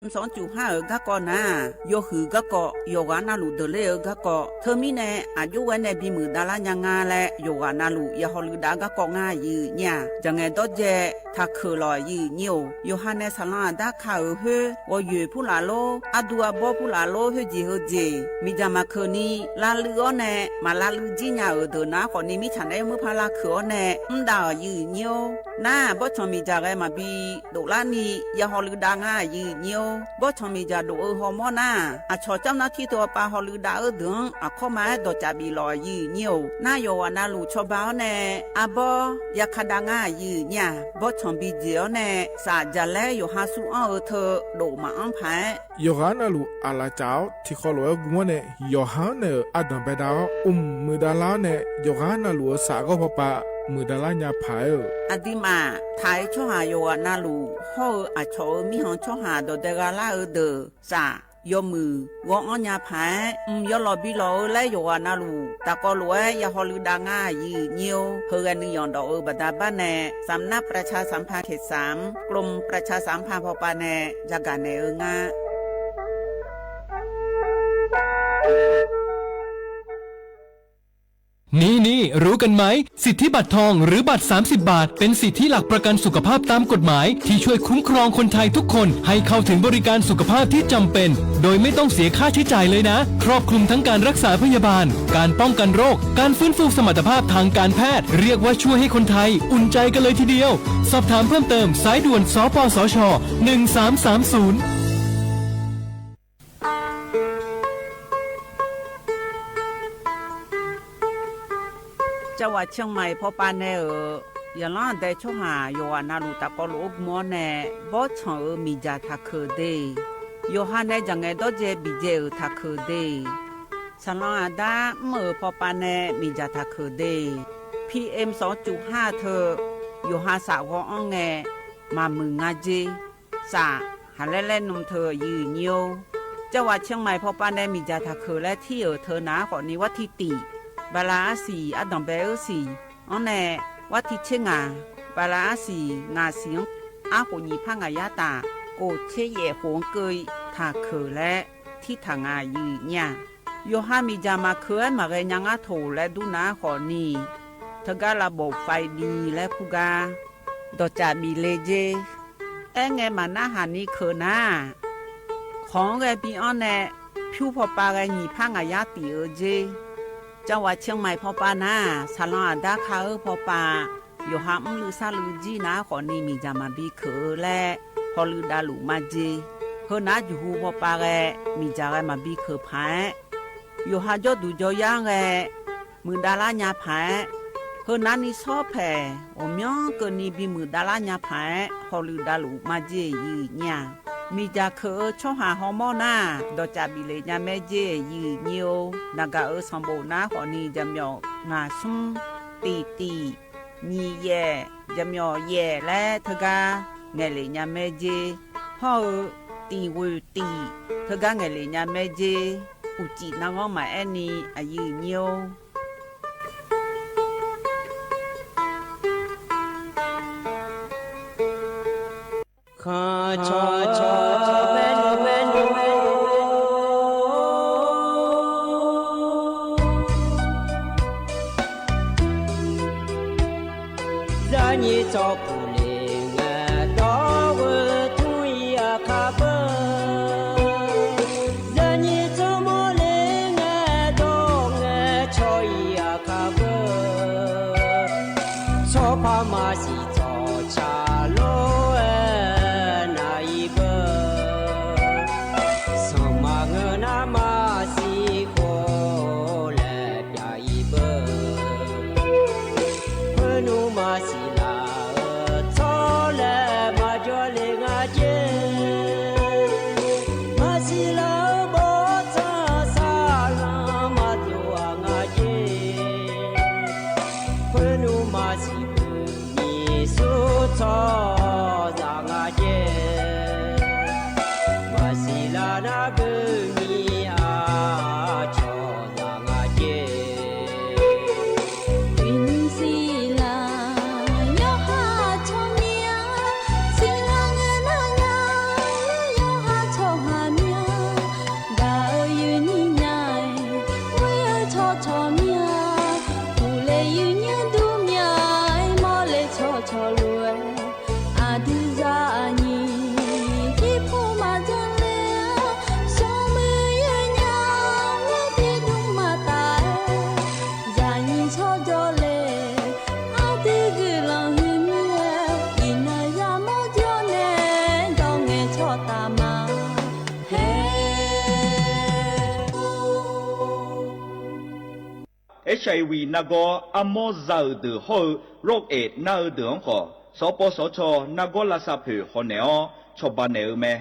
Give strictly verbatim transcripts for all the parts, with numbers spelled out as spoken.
mq sanqcuf har-euq garkawv nar-aq, yawhuiq garkawv, yawqghaq navluf deuqler-eu garkawv. Teumirnae aqjox ghae nae bimuiq davlar nya nga laer yawqghaq navluf ya hawluiv dav garkawv ngar aqyuif nyir-aq, jaqngaeq dawrdzae taqkeuq lawq aqyuif nyir-or. Yawqha nae saqlanr aqdar ka-euq khoer, ghawqyoeq purlaf lor, ardu arbawr purlaf lor, khoerjeq heujeq miqdzaq maqkeuq ni, lavluiv-awr nae maq lavluiv jir nya-euq deuq nar khawfni mirtsaq naeq-aer murpar lavkeuq-awr nae mr dav-euq aqyuif nyir-or. Nar-aq, bawrtsanq miqdzaq ghae maqbi doflar ni ya hawluiv dav ngar aqyuif nyir-or. Bawrtsanq miqdzaq dof-eu hawmawr nar-aq, aqcawq camr nar tir teu-awr pav hawluiv dav-eu deuq-anr aqkawr ma-aer dawqcaf bif lawq aqyuif nyir-or. Nar yawqghaq navluf cawba-awr nae arbawr ya ka dav ngar aqyuif nyir-aq, bawrtsanq bi jeq-awr nae saf jaqlaer yawqha sur anr-eu teu dof maqanr paq-aer, yawqghaq navluf aqlaf caf-awr tiqkhawf lof-aer gm-awr nae, yawqha-anr naeq-euq ardanq baedav-awr, mq muiqdav lar-awr nae, yawqghaq navluf-euq saf ghawr pawpav muiqdav lar nya paq-aer-eu, aqduimaf taq-eu tsawrhaq yawqghaq navluf hawr-eu aqcawq-euq mirkhanq tsawrhaq dawqdae gha lar-eu deuq saf yawmuiq ghawr-anr nya paq-aer, mq yawlawq bi lawq-eu laer yawqghaq navluf tafkawv lof-aer ya hawluiv dav ngar aqyuif nyir-or. Heughae nuiyanq dawf-eu baqda bar nae สำนักประชาสัมพันธ์เขตสาม กรมประชาสัมพันธ์ พป nae yagaq naeq-eu ngar. นี่ๆ รู้กันไหม สิทธิบัตรทอง หรือบัตร สามสิบ บาท เป็นสิทธิหลักประกันสุขภาพตามกฎหมาย ที่ช่วยคุ้มครองคนไทยทุกคน ให้เข้าถึงบริการสุขภาพที่จำเป็น โดยไม่ต้องเสียค่าใช้จ่ายเลยนะ ครอบคลุมทั้งการรักษาพยาบาล การป้องกันโรค การฟื้นฟูสมรรถภาพทางการแพทย์ เรียกว่าช่วยให้คนไทยอุ่นใจกันเลยทีเดียว สอบถามเพิ่มเติม สายด่วน สปสช. หนึ่งสามสามศูนย์ Cawaq เชียงใหม่ pawpav nae-euq yaqlanr aqdae tsawrhaq yawqghaq navluf tafkawv lof-aer gm-awr nae, bawrtsanq-euq miqdzaq taqkeuq de, yawqha nae jaqngaeq dawrdzae biqdzae-euq taqkeuq de, saqlanr aqdar mr-euq pawpav nae miqdzaq taqkeuq de, PM sanqcuf har teu yawqha saf ghawr-anr ngae maqmuiq nga jer. Saf haqlaer laer nm teu aqyuif nyir-or. Cawaq เชียงใหม่ pawpav nae miqdzaq taqkeuq laer tir-euq teu nar-aq khawfni, warti tiq bala arsiq ardanq bae-eu siq-anr nae, warti tser ngaq bala arsiq ngaq siq-anr, arkhof nyiq par ngaq yar taf, khof tser yaef khof-anr keuv-i taqkeuq laer tirtaq nga aqyuif nyir-aq. Yawqha miqdzaq maqkeuv-aer maqghae nya ngar toq laer dur nar-aq khawfni, teugar lavbof faiv bi laer kur gar dawqcaf bif le jer. Aerngae maqnarhaq ni keuq nar-aq, kawq-anr ghae bi-anr nae pyur pawpav ghae nyiq par ngaq yar tif-eu jer. Cawaq เชียงใหม่ pawpav nar-aq, saqlanr aqdar ka-eu pawpav yawqha mrluiv sarluiv jir nar-aq khawfni miqdzaq maqbi keuq-eu laer hawluiv davluf majer. Heunar jeqhu pawpav ghae miqdzaq ghae maqbi keuq paq-aer, yawqha jawrduq jawryar-anr ghae muiqdav lar nya paq-aer, heunar ni shawr paeq ghawqmyanr keuvni bimuiq davlar nya paq-aer hawluiv davluf majer aqyuif nyir-aq. Miqdzaq keuq-eu tsawrhaq hawmawr nar-aq, dawqcaf bif le nya maer jer aqyuif nyir-or. Naqgaq-euq sanqbof nar khawfni jaqmyawf ngaq smr, tiq tiq, nyiq yaef, jaqmyawf yaef laer teugar ngaeq le nya maer jer. Hawr-eu tiq ghoeq tiq teugar ngaeq le nya maer jer. Uqcif narghanr maqaer ni aqyuif nyir-or. Khanq cawq cawq bae nymr bae nymr, zaqnyiq tsawrpuq le ngae dawr ghoe tmr-ir aqkar beu. Zaqnyiq tsawrmawr le ngae dawr ngae cawq-ir aqkar beu. Tsawrpaq maqsiq tsawqcaq lof-aer nar-ir beu. Sanqma ngeur nar maqsiq khof laer pyav-ir beu. Khoernmr maqsiq laf-eu HIV nargawr armawr za-euq deuq hawr-eu Rh-eq nar-eu deuq-anr khawf, sawqpawv sawqcaw nargawr lavsav poeq hawnaeq-awr cawba naeq-eu mae.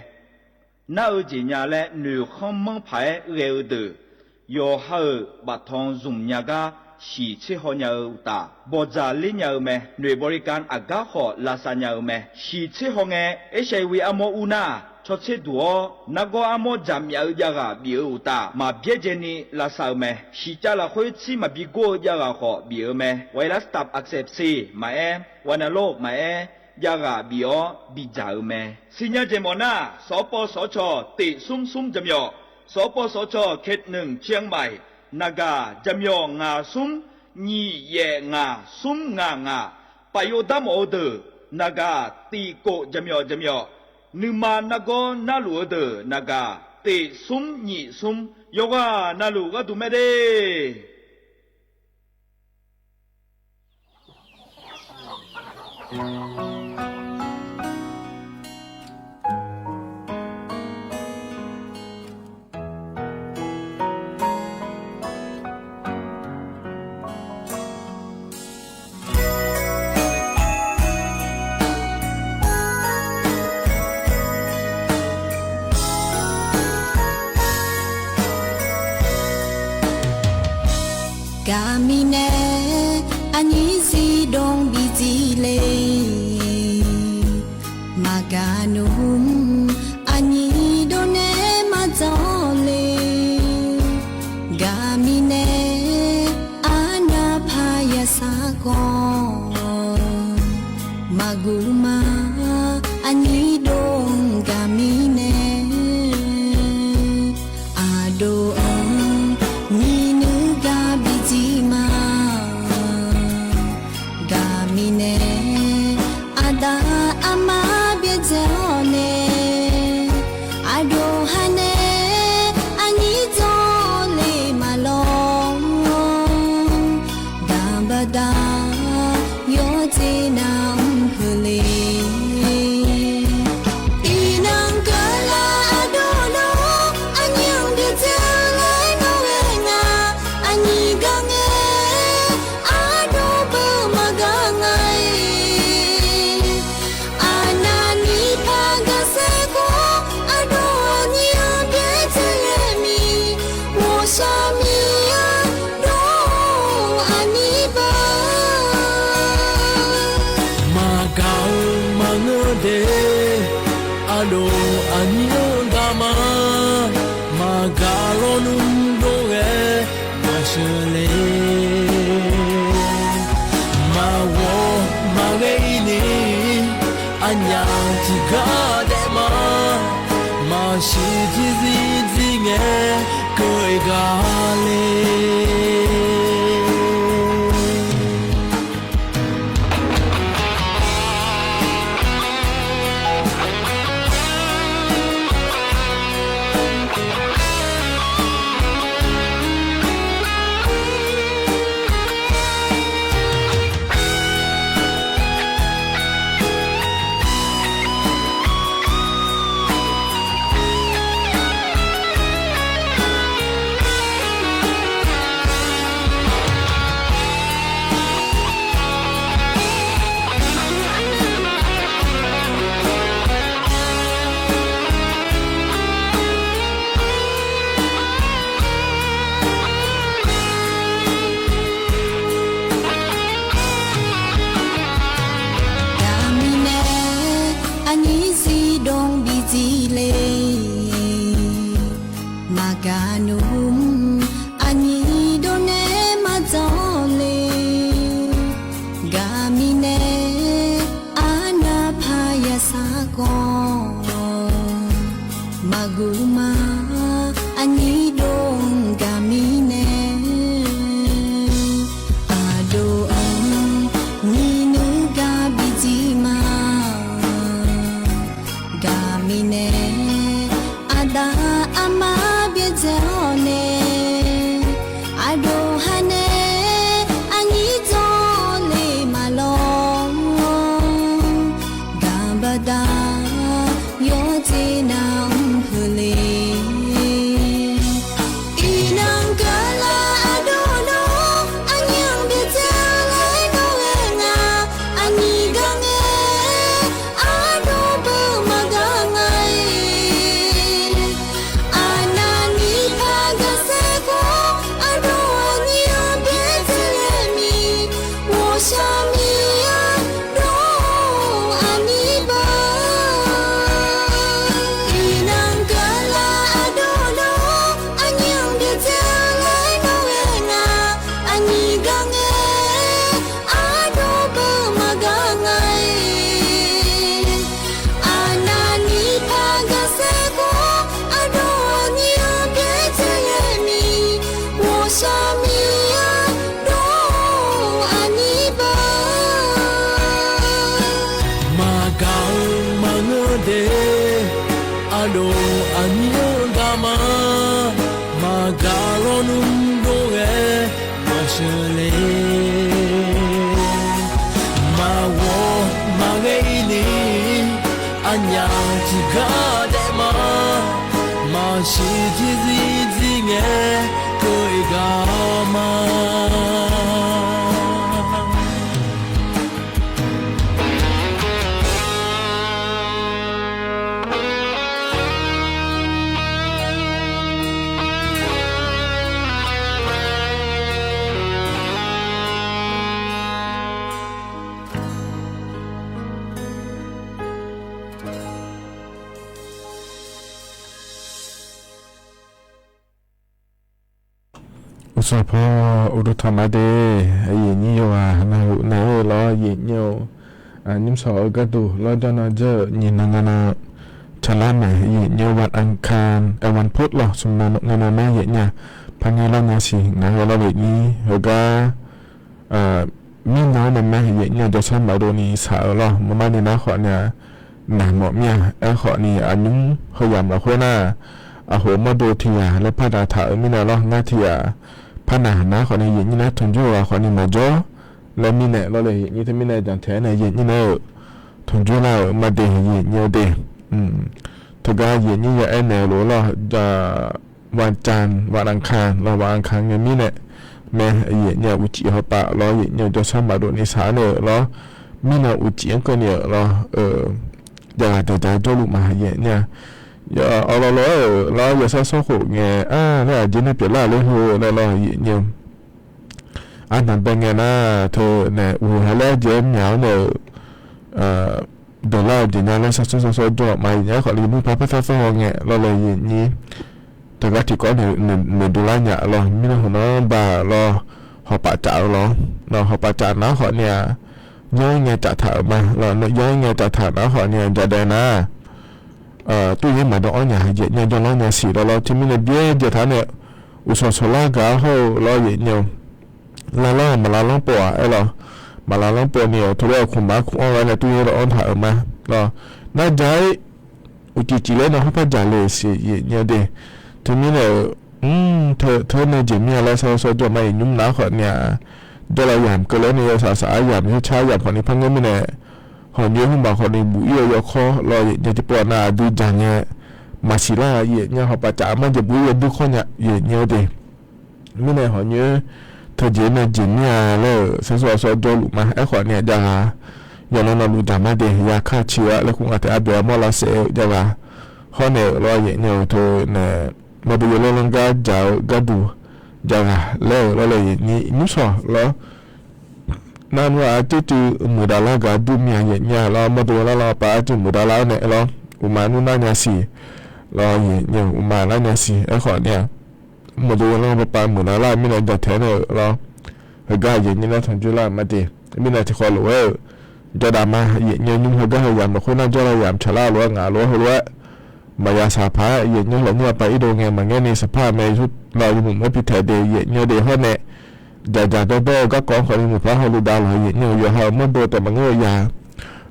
Nar-eu jeq nya laer noeqkhanr manr paq-aer ghae-eu deuq, yawqha-euq baftanq zmq nya gar shiq tser haw nya-eu uqtaf, bawqdzaq ler nya-eu mae. Noeq bawrikan aqgar khawf lavsav nya-eu mae. Shiq tser haw ngae, HIV armawr ur nar, cawtser duq-awr nargawr armawr jaqmyaf-eu javghaq bif-eu uqtaf, maq byaerdzaeni lavsav-eu mae. Shiqcav lafkhoer tsir maqbi gor-eu javghaq khawf bif-eu mae. ไวรัสตับอักเสบซี maqaer, วัณโรค maqaer, javghaq bif-awr bidzaq-eu mae. Sirnya jeq mawf nar, sawqpawv sawqcaw teq smr smr jaqmyawf, sawqpawv sawqcaw เขตหนึ่ง เชียงใหม่ naqgaq jaqmyawf ngaq smr nyiq yaef ngaq smr ngaq ngaq, paf yov dar mawf-eu deuq naqgaq tiq kof jaqmyawf jaqmyawf, nuima nargawr narluf-eu deuq naqgaq teq smr nyiq smr, yawqghaq navluf gharduq mae de. Gaqmiq nae aqnyir zifdov bidzir le. Maqgaq nmr aqnyir dov nae maqdzawr le. Gaqmiq nae arnav paq yasar khawf, maqguq ma aqnyir dov gaqmiq nae. Aqdov-anr nyiq nuir gar bidzir ma. Gaqmiq nae aqda aqma byaerdzae-awr nae, aqdov ha nae aqnyir dzawr le maqlawr. Daq baqda yawdzer nar-anr keuvle. Iqnan keuvlar aqdov nawr aqnyir-anr byaerdzae-eu laer nawr ghae nga. Aqnyir gar ngae aqdov beu maqgaq nga-iq. Aqnavni par gaqsaer khawf aqdov aqnyir-anr byaerdzae-eu miq, ghawqshaq miqyaer dov aqnyir beu. Maqgaq-eu maqngeur de, aqdov aqnyir-anr gaq ma. Maqgaq lawnmr dov ghae maqsheuq le. Maqghawq maqghae-ir ni aqnyaf tiqgar daef ma. Maqsiq tiqzir zir ngae keuv-eu gaq le. Gaqmiq nae aqnyir zifdov bidzir le. Maqgaq nmr aqnyir dov nae maqdzawr le. Gaqmiq nae arnav paq yasar khawf, maqguq ma aqnyir dov gaqmiq nae. Aqdov-anr nyiq nuir gar bidzir ma. Gaqmiq nae aqda aqma byaerdzae-awr nae, aqdov ha nae aqnyir dzawr le maqlawr. Daq baqda yawdzer nar-anr keuvle. Aqnyir-eu garma maqgaq lawrnmr dov ghae maqsheuq le. Maqghawq maqghae-ir ni aqnyaf tiqgar daef ma. Maqsiq tiqzir zir ngae keuv-eu garma. Uqsaq paw uqduq taq ma de, aqyuif nyir yawqghaq navluf naeq-aer lawr yaef nyaer-eu, nymrshawq-eu gharduq lawr janr nan dzeur-euq nyiq nan nga nan, tsaqlar maeq yaef nyaer-eu วันอังคาร วันพุธ lawr smq nan nga nan nar yaef nyaer-a, par ngaer lar nya siq ngaq-aer lawr le nyir heugar mirnan-anr nae maer yaef nyaer jawrshar maqdov ni shaq-eu lawr maqmar ni nar khawf ni-a, naq mawf mir-a. Aerkhawf ni aqnymr heu yamq lafkhoer nar, aqhof mawrdo tiq ghaq laer par daq taq-euq mirnae lawr ngar tiq ghaq par naq nar khawf ni yaef nyir nar tanqjur-eu ghaq khawf ni maqjawr laer mirnae lawr le yaef nyir teumirnae janq taeq-aer nae yaef nyir nar-euq tanqjur lar-euq ma de yaef nyir-eu de. Teugar yaef nyir ya aernaeq-eu lof-aer lawr วันจันทร์ วันอังคาร lawr วันอังคาร ngae mirnae mae yaef nyir-a uqcif hawpav lawr yaef nyir-eu jawrshar maqdov ni shaq-aer nae-euq lawr mirnan uqcif-anr keuvni-euq lawr javghaq daqja jawrluf ma yaef nyir-a. Awqlawq lof-aer-euq lawr yawshar shawr khof ngae-a laer aqjeq nae pyeuflar ler heu laer lawr yaef nyir-eu arnaq bae ngae nar teu nae uqhuiq ha laer jeq-aer myaq-awr nae-euq deuqlar-eu jeq nya laer shar shawr shar shawr jawr-eu ma yaef nyir-a khawf le nymr par par shar shawr haw ngae lawr le yaef nyir. Teugar tiqkawv noeqdov lar nya lawr mirnan hawq nan ba lawr hawpav caf-eu lawr, hawpav caf nar khawf ni-a, yanr ngae caf taq-euq ma lawr, yanr ngae caf taq nar khawf ni-a jadaev nar, turyaer maqdawv-anr nya yaef nyir-a janr lanr nya siq lawr lawr teumirnae byaerdzae taq nae uqshawq shawq lar gaq-ar hawr-eu lawr yaef nyir-eu lavlanr-aq maqlavlanr pov-aq aer lawr, maqlavlanr pov ni-euq teulof-aer khmqmaq khmq-anr ghae nae turyaer dawv-anr taq-euq ma lawr, nar ja-ir uqcif cif ler nae hawrpar jaq le siq yaef nyir-eu de. Teumirnae-euq mr teu nae jeq mir-a laer shar shawr jawr ma yaef nymr nar khawf ni-a, jawrlav yamq keuvle-awr nae yawsaf saf-aer yamq yawcar yamq khawf ni par ngeur mirnae, hawq nyoer hmr baq khawf ni buf-ir-eu yawkawr lawr yaef nyir tiqpov nar aqdui jaq ngae maqsiq lar yaef nyir hawpav caf-eu mar jeq buf-ir yawdui kawr nya yaef nyir-eu de. Mirnae hawq nyoer teujeq nae jeq mir-a laer-euq shar shawr shawr jawrluf ma aerkhawf ni-a javghaq yawqnan navluf daq ma de ya kar ciq-a laer kur ngaq taef arbyaq mawr lavsaef-eu javghaq hawr nae-euq lawr yaef nyir-eu teu nae mawrdo yawlanr lanr gar jaq-eu gharduq javghaq laer-euq lawr le yaef nyir nymrshawq lawr nar nmr-aq arcuir cuiv muiqdav lar gaq dur mir-a yaef nyir-a lawr mawrdo yawlanr lanr pav arcuir muiqdav lar-awr nae lawr uqma nmr nar nya siq lawr yaef nyir-eu uqma nar nya siq aerkhawf ni-a mawrdo yawlanr pav pav muiqdav lar mirnae jataeq nae-euq lawr heugar yaef nyir nar tanqjur lar-euq ma de. Mirnae tiqkhawv lof-aer-euq jawrdaq ma yaef nyir nymr heugar heu yamq lafkhoer nar jawrlav yamq tsaqlar lof-aer ngaq lof-aer heulof-aer maqya saq paq-aer yaef nyir lawq nymr pav irdov ngae maqngaer ni saqpar mae yawmuiq mawr pi taeq de yaef nyir de hawr nae jaqjaq dawrdawr-eu garkawv-anr khawf ni muiqpar hawluf dav lawq yaef nyir-eu yawqha-euq mawrdo taef maqngeur ya.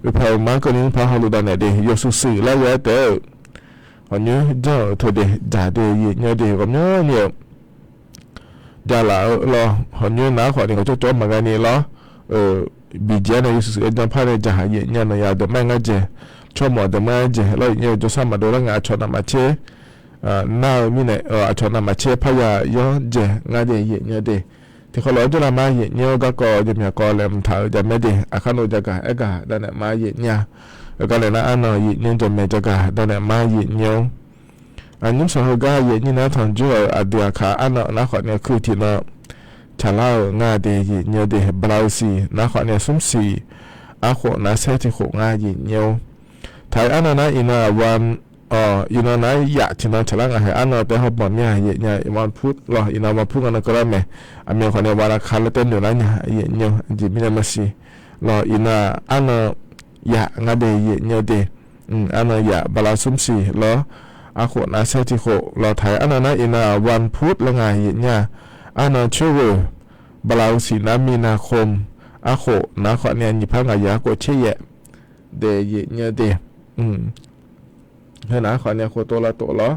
Oeqpaq-euq mar keuvni mr par hawluf dav naeq de yawshuif shuif lar ghae-aer taef-aer-euq hawq nyoer janr-euq teu de jaq de yaef nyir de ghawqmyanr ni-euq javlaf-eu lawr hawq nyoer nar khawf ni khawf cawv cawv maqghae ni lawr biqjeq-aer nae yawshuif shuif-aer janr par nae jaq yaef nyir-a nawq ya deuq mar-aer ngar dzaeq tsawrmawf deuq mar-aer dzaeq lawr yaef nyir-eu jawrshar maqdov lar ngaq aqcawq navmaqtser nar-eu mirnae aqcawq navmaqtser parya yanr dzaeq ngar de yaef nyir de. Tiqkhawv lof-aer jawrlav mar yaef nyir-eu garkawv jaqmyaq kawv laeqhmq taq-eu jaqmaer de aqkar nov jagaq aergaq dav naeq mar yaef nyir-a. Heugar laeq nar arnan yaef nyir jaqmaeq jagaq dav naeq mar yaef nyir-or. Aqnymr shawq heugar yaef nyir nar tanqjor-euq aqdui aqkaq arnan nar khawf ni-a kuir tiqnan tsaqlar-euq ngar de yaef nyir de bala-eu siq nar khawf ni-a smr siq arkhof nar saer tiq khof ngar yaef nyir-or. Taq-eu arnan nar iqnan aqwan iqnan nar yaf tiqnan tsaqlar ngaq haeq arnan taef hawbanq mir-a yaef nyir-a iqnan pur lawr iqnan aqwan pur nga nan keuvlar mae. Aqmyan khawf ni aqwan aqkaq laer tae noeq lar nya yaef nyir-or. Aqjeq mirnae maqsiq lawr iqnan arnan yaf ngar de yaef nyir-or de. Arnan yaf bala smr siq lawr arkhof nar saer tiq khof lawr taq-eu arnan nar iqnan aqwan pur laer ngaq yaef nyir-a. Arnan coer ghoeq bala-eu siq nar minav khom arkhof nar khawf ni-a nyiq par ngaq yaef arkhof tser yaef de yaef nyir-or de. Heu naq-aer khawf ni khoftof lavtof lawr.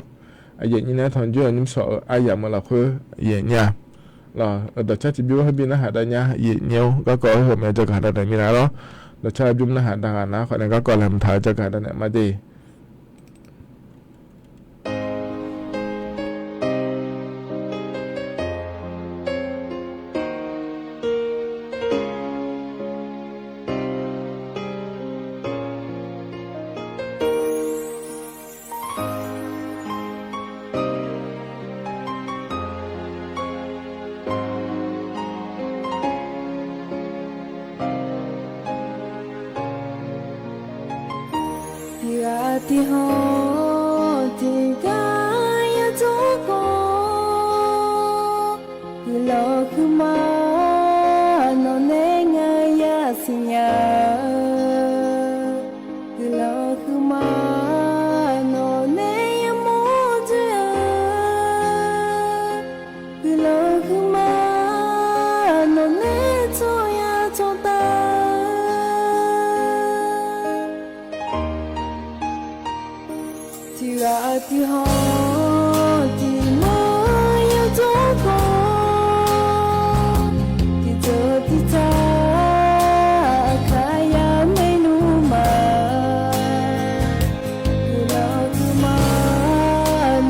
Aqyuif aqnyir nae tanqjoer-euq nymrsawq-eu aryamq-eu lafkhoer yaeq nyir-a. Lawq, dawqcar tiqbymr heubi narhaq dav nyar yaeq nyir-or, garkawv-aer heu maeq-eu jaqgaq haq dav naeq mirnae lawr. Dawqcar bymr narhaq dav ghaq nar khawf nae garkawv laeqhmq taq-eu jaqgaq dav naeq ma de. Tiqghaq tiqhawq tiqgar yadawr khawf, guiqlanq huiqma nawqnae ngaq yasiq nya-eu, guiqlanq huiqma nawqnae yamawr dzoer-eu, guiqlanq huiqma nawqnae tsawrya tsawrtav-eu, tiqghaq tiqhawq tiqmawr yadawr khawf, tiqdzeuq tiqtaq aqkaq yamaernmr ma. Guiqlanq huiqma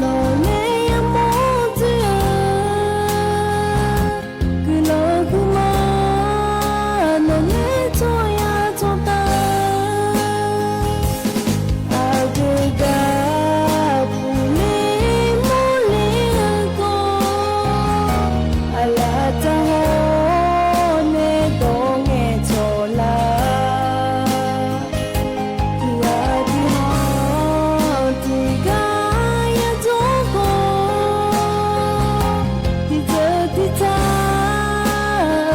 nawqnae yamawr dzoer-eu, guiqlanq huiqma nawqnae tsawrya tsawrtav-eu, aqgeu gar puqler mawrler-eu khawf, aqlaf taq hawr nae dawq ngaeqcawq lar. Tiqghaq tiqhawq tiqgar yadawr khawf, tiqdzeuq tiqtaq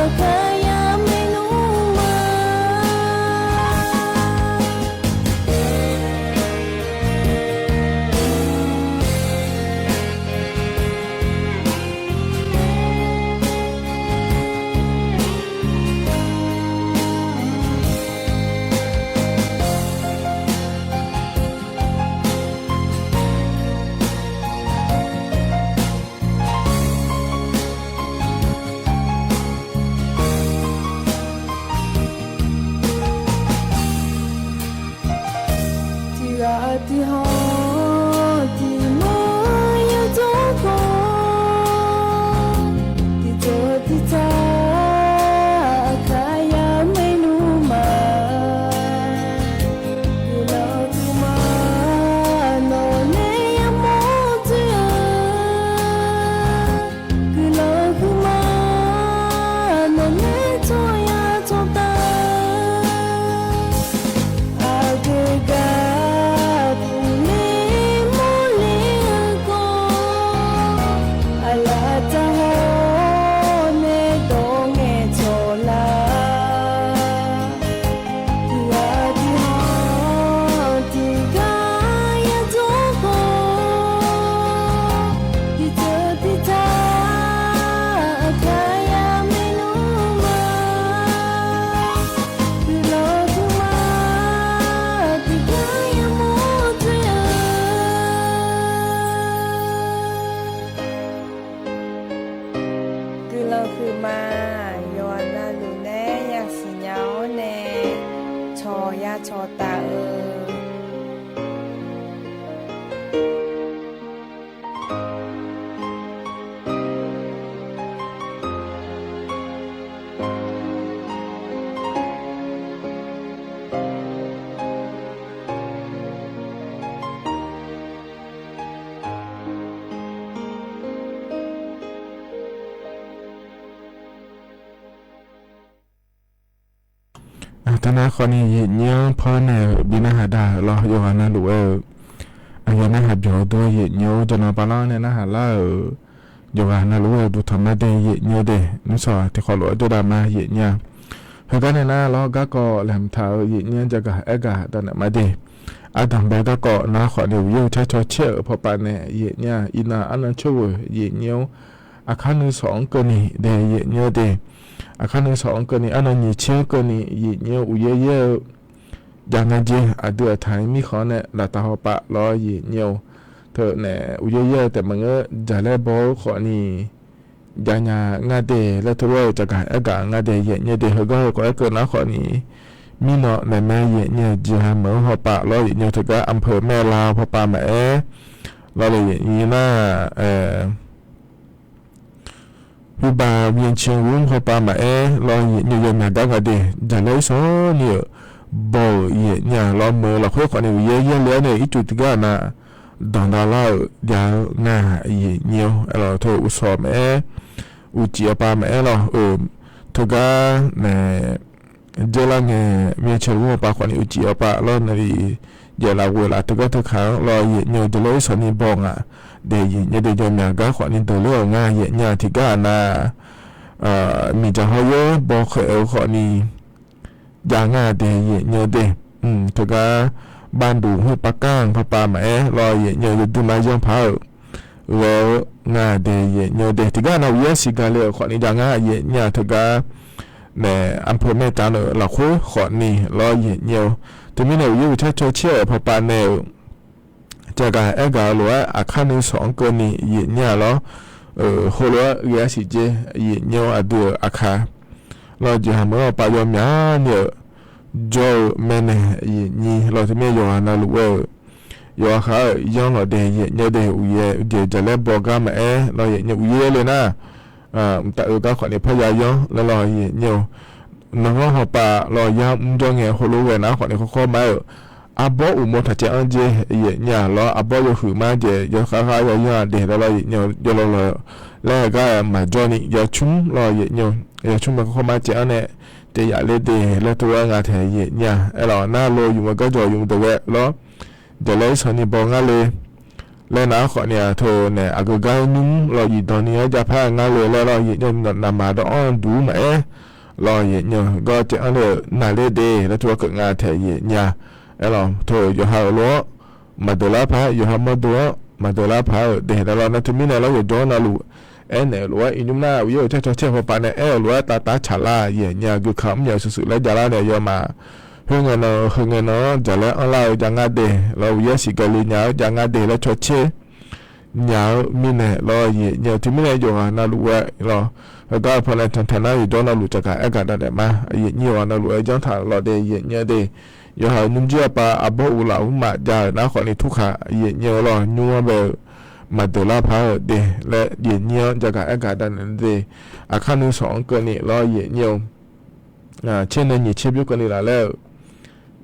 aqkaq yamaernmr ma. Tiqghaq tiqhawq tiqmawr yadawr khawf, tiqdzeuq tiqtaq aqkaq yamaernmr ma. Guiqlanq huiqma nawqnae yamawr dzoer-eu, guiqlanq huiqma nawqnae tsawrya tsawrtav-eu, aqgeu gar puqler mawrler-eu khawf, aqlaf taq hawr nae dawq ngaeqcawq lar. Tiqghaq tiqhawq tiqgar yadawr khawf, tiqdzeuq tiqtaq aqkaq yamaernmr ma. Guiqlanq huiqma tiqgar yamawr dzoer-eu, guiqlanq huiqma yawqghaq navluf nae yasiq nya-awr nae cawq ya cawq taf-eu. Teunar khawf ni yaeq nyir-anr pawnaeq-euq bi narhaq da-euq lawr, yawqghaq navluf-aer-eu aqyawf narhaq byawq-eu dawr yaeq nyir-or, jawqnan bala-anr nae narhaq lar-euq yawqghaq navluf-aer-eu duqtanq mar dae yaeq nyir-or de, nymrsawq tiqkhawf lof-aer jawrdav ma yaeq nyir-a. Heugar nae nar lawr, garkawv laeqhmq taq-euq yaeq nyir-anr jagaq aergaq dawq naeq mar de. Ardanqbae garkawv nar khawf ni uqyaer-eu carcaw caer-euq pawpav nae yaeq nyir-a. Iqnan arnan tsawrghoeq yaeq nyir-or, aqkar nuisawq-anr keuvni dae yaeq nyir-or de. Aqkar nuisawq-anr keuvni, arnan nyiq tser-anr keuvni yaeq nyir-or, uqyaer yaer-eu jav nga jer. Aqdui aqtaq-iq mirkhanq-anr nae laftav hawpav lawr, yaeqnyae-eu teu nae uqyaer yaer-eu taef maqngeur, jaqlaer baw-eu khawfni jav nya nga de laer teu-aer-eu caqgaq aergaq nga de, yaeqnyae de. Heugar heukhawf aerkeuv nar khawfni mirnan naeq mae, yaeqnyae-eu jeqha meuq-anr hawpav lawr, yaeqnyae-eu teugar อำเภอแม่ลาว hawpav maqaer, lawr le yaeqnyae nar, Heubar เวียงเชียงรุ้ง hawpav maqaer lawr, yaeqnyae yawmyaq gar nga de. Jaqlaer irsanq ni-euq baw-euq yaeqnyae lawr, meuq-eu lafkhoer khawfni uqyaer yaer le-aer nae ircuf tiqgar aqnav danqdav lar-euq jav-eu nga, yaeqnyae-awr aerlawq teu uqsawq maqaer, uqcif-awr pav maqaer lawr-euq teugar nae dzaerlar ngae, เวียงเชียงรุ้ง hawpav khawfni uqcif-awr pav lawr, naqli jaev laf ghoeq laf teugar teukaq-anr lawr, yaeqnyae-eu jaqlaer irsanq ni baw nga de, yaeqnyae de. Yawmyaq gar khawfni deuq ler-euq nga, yaeqnyae tiqgar aqnav miqdzaq hawyaer baw khaeq-eu khawfni jav nga de, yaeqnyae de. Teugar บ้านดู่ห้วยปะก้าง hawpav maqaer lawr, yaeqnyae-eu yawduima yanr paq-euq ghae-eu nga de, yaeqnyae de. Tiqgar aqnav uqyaer siqgaq le-euq khawfni jav nga, yaeqnyae teugar nae อำเภอแม่จันทน์-euq lafkhoer khawfni lawr, yaeqnyae-eu. Teumirnae uqyaer uqcar caw caer-euq pawpav nae-euq caqgaq aergaq-eu lof-aer aqkar nuisawq-anr keuvni yaeqnyae lawr, heulof-aer ghae-a siq jer, yaeqnyae-eu aqdui-euq aqkaq lawr, jeqha meuq-anr hawpav yawmyaq ni-euq jawr-eu maeqnaeq yaeqnyae lawr. Teumirnae yawqghaq navluf ghae-euq yawqghaq khaq-euq yanr lawq de, yaeqnyae de. Uqyaer uqjeq jaqlaer baw gar maqaer lawr, yaeqnyae uqyaer le nar mqtav oe gar khawfni parya yanr laer lawr, yaeqnyae-eu. Nanghawr hawpav lawr yar mr jawr ngae heulof ghae nar khawfni khawrkhawr ma-aer-euq arbawr uqmov taqcaev anr jer, yaeqnyae lawr. Arbawr yawhuiq mar jaeq yawkhav khav yayanr-a de laer lawr, yaeqnyae-eu. Jawrlawr lawr laer gar-aer maqjawr ni yacmr lawr, yaeqnyae-eu. Yacmr ma khawrkhawr mar caev anr nae caev yaf ler de laer teu-aer nga taeq, yaeqnyae aerlawq. Nar lo yumq-eu garjawq yumq deuq ghae lawr, jaqlaer irsanq ni baw ngar le laer nar khawfni-aq teu nae aqgeu gar nymr lawr, yifdanq ni-anr jav par ngar le laer lawr, yaeqnyae navmaqma dawv-anr duq maqaer lawr, yaeqnyae-eu. Gar caev anr nae-euq naqler de laer teu-aer keuv nga taeq, yaeqnyae aerlawq. Teu yawqha-euq lof-anr maqdeuq lar paq-aer, yawqha mawrdo-anr maqdeuq lar paq-aer-euq de laer lawr. Nar teumirnae lawr, yawqjawr navluf aernaeq-euq lof-aer iqnymr nar uqyaer uqcar caw caer-eu pawpav nae aer-euq lof-aer tavtav tsaqlar, yaeqnyae gui ka mr nya-eu shuqshuq laer javlar nae yawmaf khoerngae nan heungae nan-anr jaqlaer anrlar-eu jav ngar de lawr, uqyaer siqgaq le nya-eu jav ngar de laer caw caer nya-eu mirnae lawr, yaeqnyae-eu. Teumirnae yawqghaq navluf ghae lawr, heugar-eu pawnae tanqtaq nar yawqjawr navluf caqgaq aergaq davnaeq ma, yaeqnyae-eu ghaq navluf-aer janrtaq lawq de, yaeqnyae de. Yawqha-euq nymrjir-aq pav arbawr uqlaf mr maf jav-euq nar khawfni turkhaq, yaeqnyae-eu lawr, nymr-anr bae-euq maqdeuq lar paq-aer-euq de laer, yaeqnyae-anr jaqgaq aergaq davnaeq de. Aqkar nuisawq-anr keuvni lawr, yaeqnyae-eu. Tser nae nyiq tser bymr keuvni laf laer-euq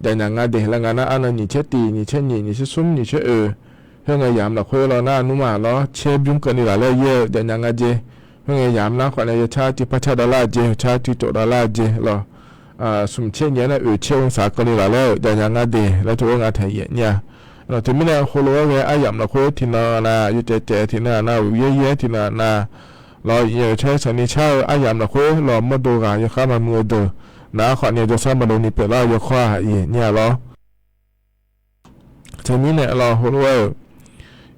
javnya nga de laer nga nar, arnan nyiq tser tiq, nyiq tser nyiq, nyiq tser smr, nyiq tser oeq, khoerngae yamq lafkhoer lawr nar nmr ma lawr, tser bymr keuvni laf laer yaer-eu javnya nga jeq. Khoerngae yamq nar khawfni yawcar tiq par car davlar-eu jeq, yawcar tiq tsof davlar-eu jeq lawr. Smq tser nyiq-anr nae oeq tser องศา keuvni laf laer-euq javnya nga de laer teu-aer nga taeq, yaeqnyae-a. Teumirnae heulof-aer ghae aryamq lafkhoer tiqnan aqnav yawcaev caev, tiqnan aqnav uqyaer yaer, tiqnan aqnav lawr, yaeqnyae-eu caer sanqni car-eu aryamq lafkhoer lawr, mawrdo ghaq yawkhar maqmuiq-eu deuq nar khawfni jawrsar maqdov ni pyeuflar-eu yawkawr-aq, yaeqnyae-a lawr. Teumirnae lawr heulof-aer-euq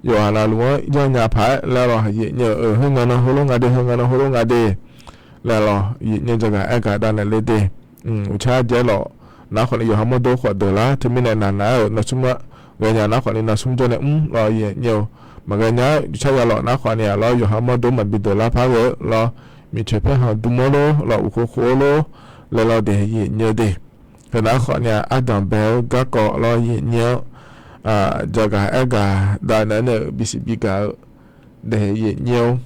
yawqha navluf-anr janrnya paq-aer laer lawr, yaeqnyae-eu, khoerngae nan heulof nga de, khoerngae nan heulof nga de laer lawr, yaeqnyae jaqgaq aergaq davnaeq le de. Uqcar jaer lawq nar khawfni yawqha mawrdo khawf deuq lar, teumirnae naqnav-aer-euq nav smr-anr ghaenya nar khawfni nav smr jawr nae mr lawr, yaeqnyae-eu. Maqghae nya-aer yawcar ya lawq nar khawfni-aq lawr, yawqha mawrdo maqbi deuq lar par ghae-eu lawr, miqcoeq paerkhanq dm-awr lor lawr, uqkhov khov-awr lor laer lawr de, yaeqnyae de. Heu nar khawfni-aq ardanq bae-eu garkawv lawr, yaeqnyae-anr jaqgaq aergaq davnaeq nae-euq bisiq bigaq-eu de, yaeqnyae-eu.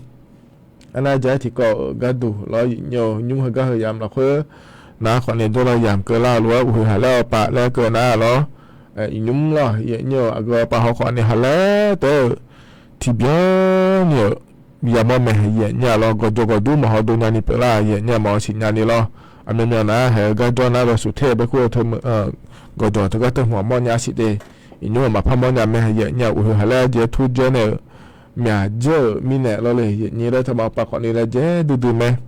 Arnar jaq-aer tiqkawv-euq gharduq lawr, yaeqnyae-eu. Nymr heugar heu yamq lafkhoer nar khawfni dawrlaw yamq keuvlar-eu lof-aer uqhoeq haq laer awqpav laer keuv nar lawr, iqnymr lawr, yaeqnyae-eu. Aqgeu awqpav haw khawfni haq laer taef-eu tiqbyan ni-euq yamawr mae, yaeqnyae lawr. Gawqjawq gawqdur maqhaw dov nyani pyeuflar, yaeqnyae maqhaw siqnya ni lawr. Aqmyanmyan nar haeq-eu garjawr nar bae suf ter-eu bae kur-eu teu gawqjawq teugar teu hmq-aq mawrnya siq de. Iqnymr-euq maqpar mawrnya mae, yaeqnyae. Uqhoeq haq laer jeq-aer tur dzaer nae-euq myaq dzaer-euq mirnae lawr le, yaeqnyae laer teu maqpav khawfni laer dzaer duidui mae,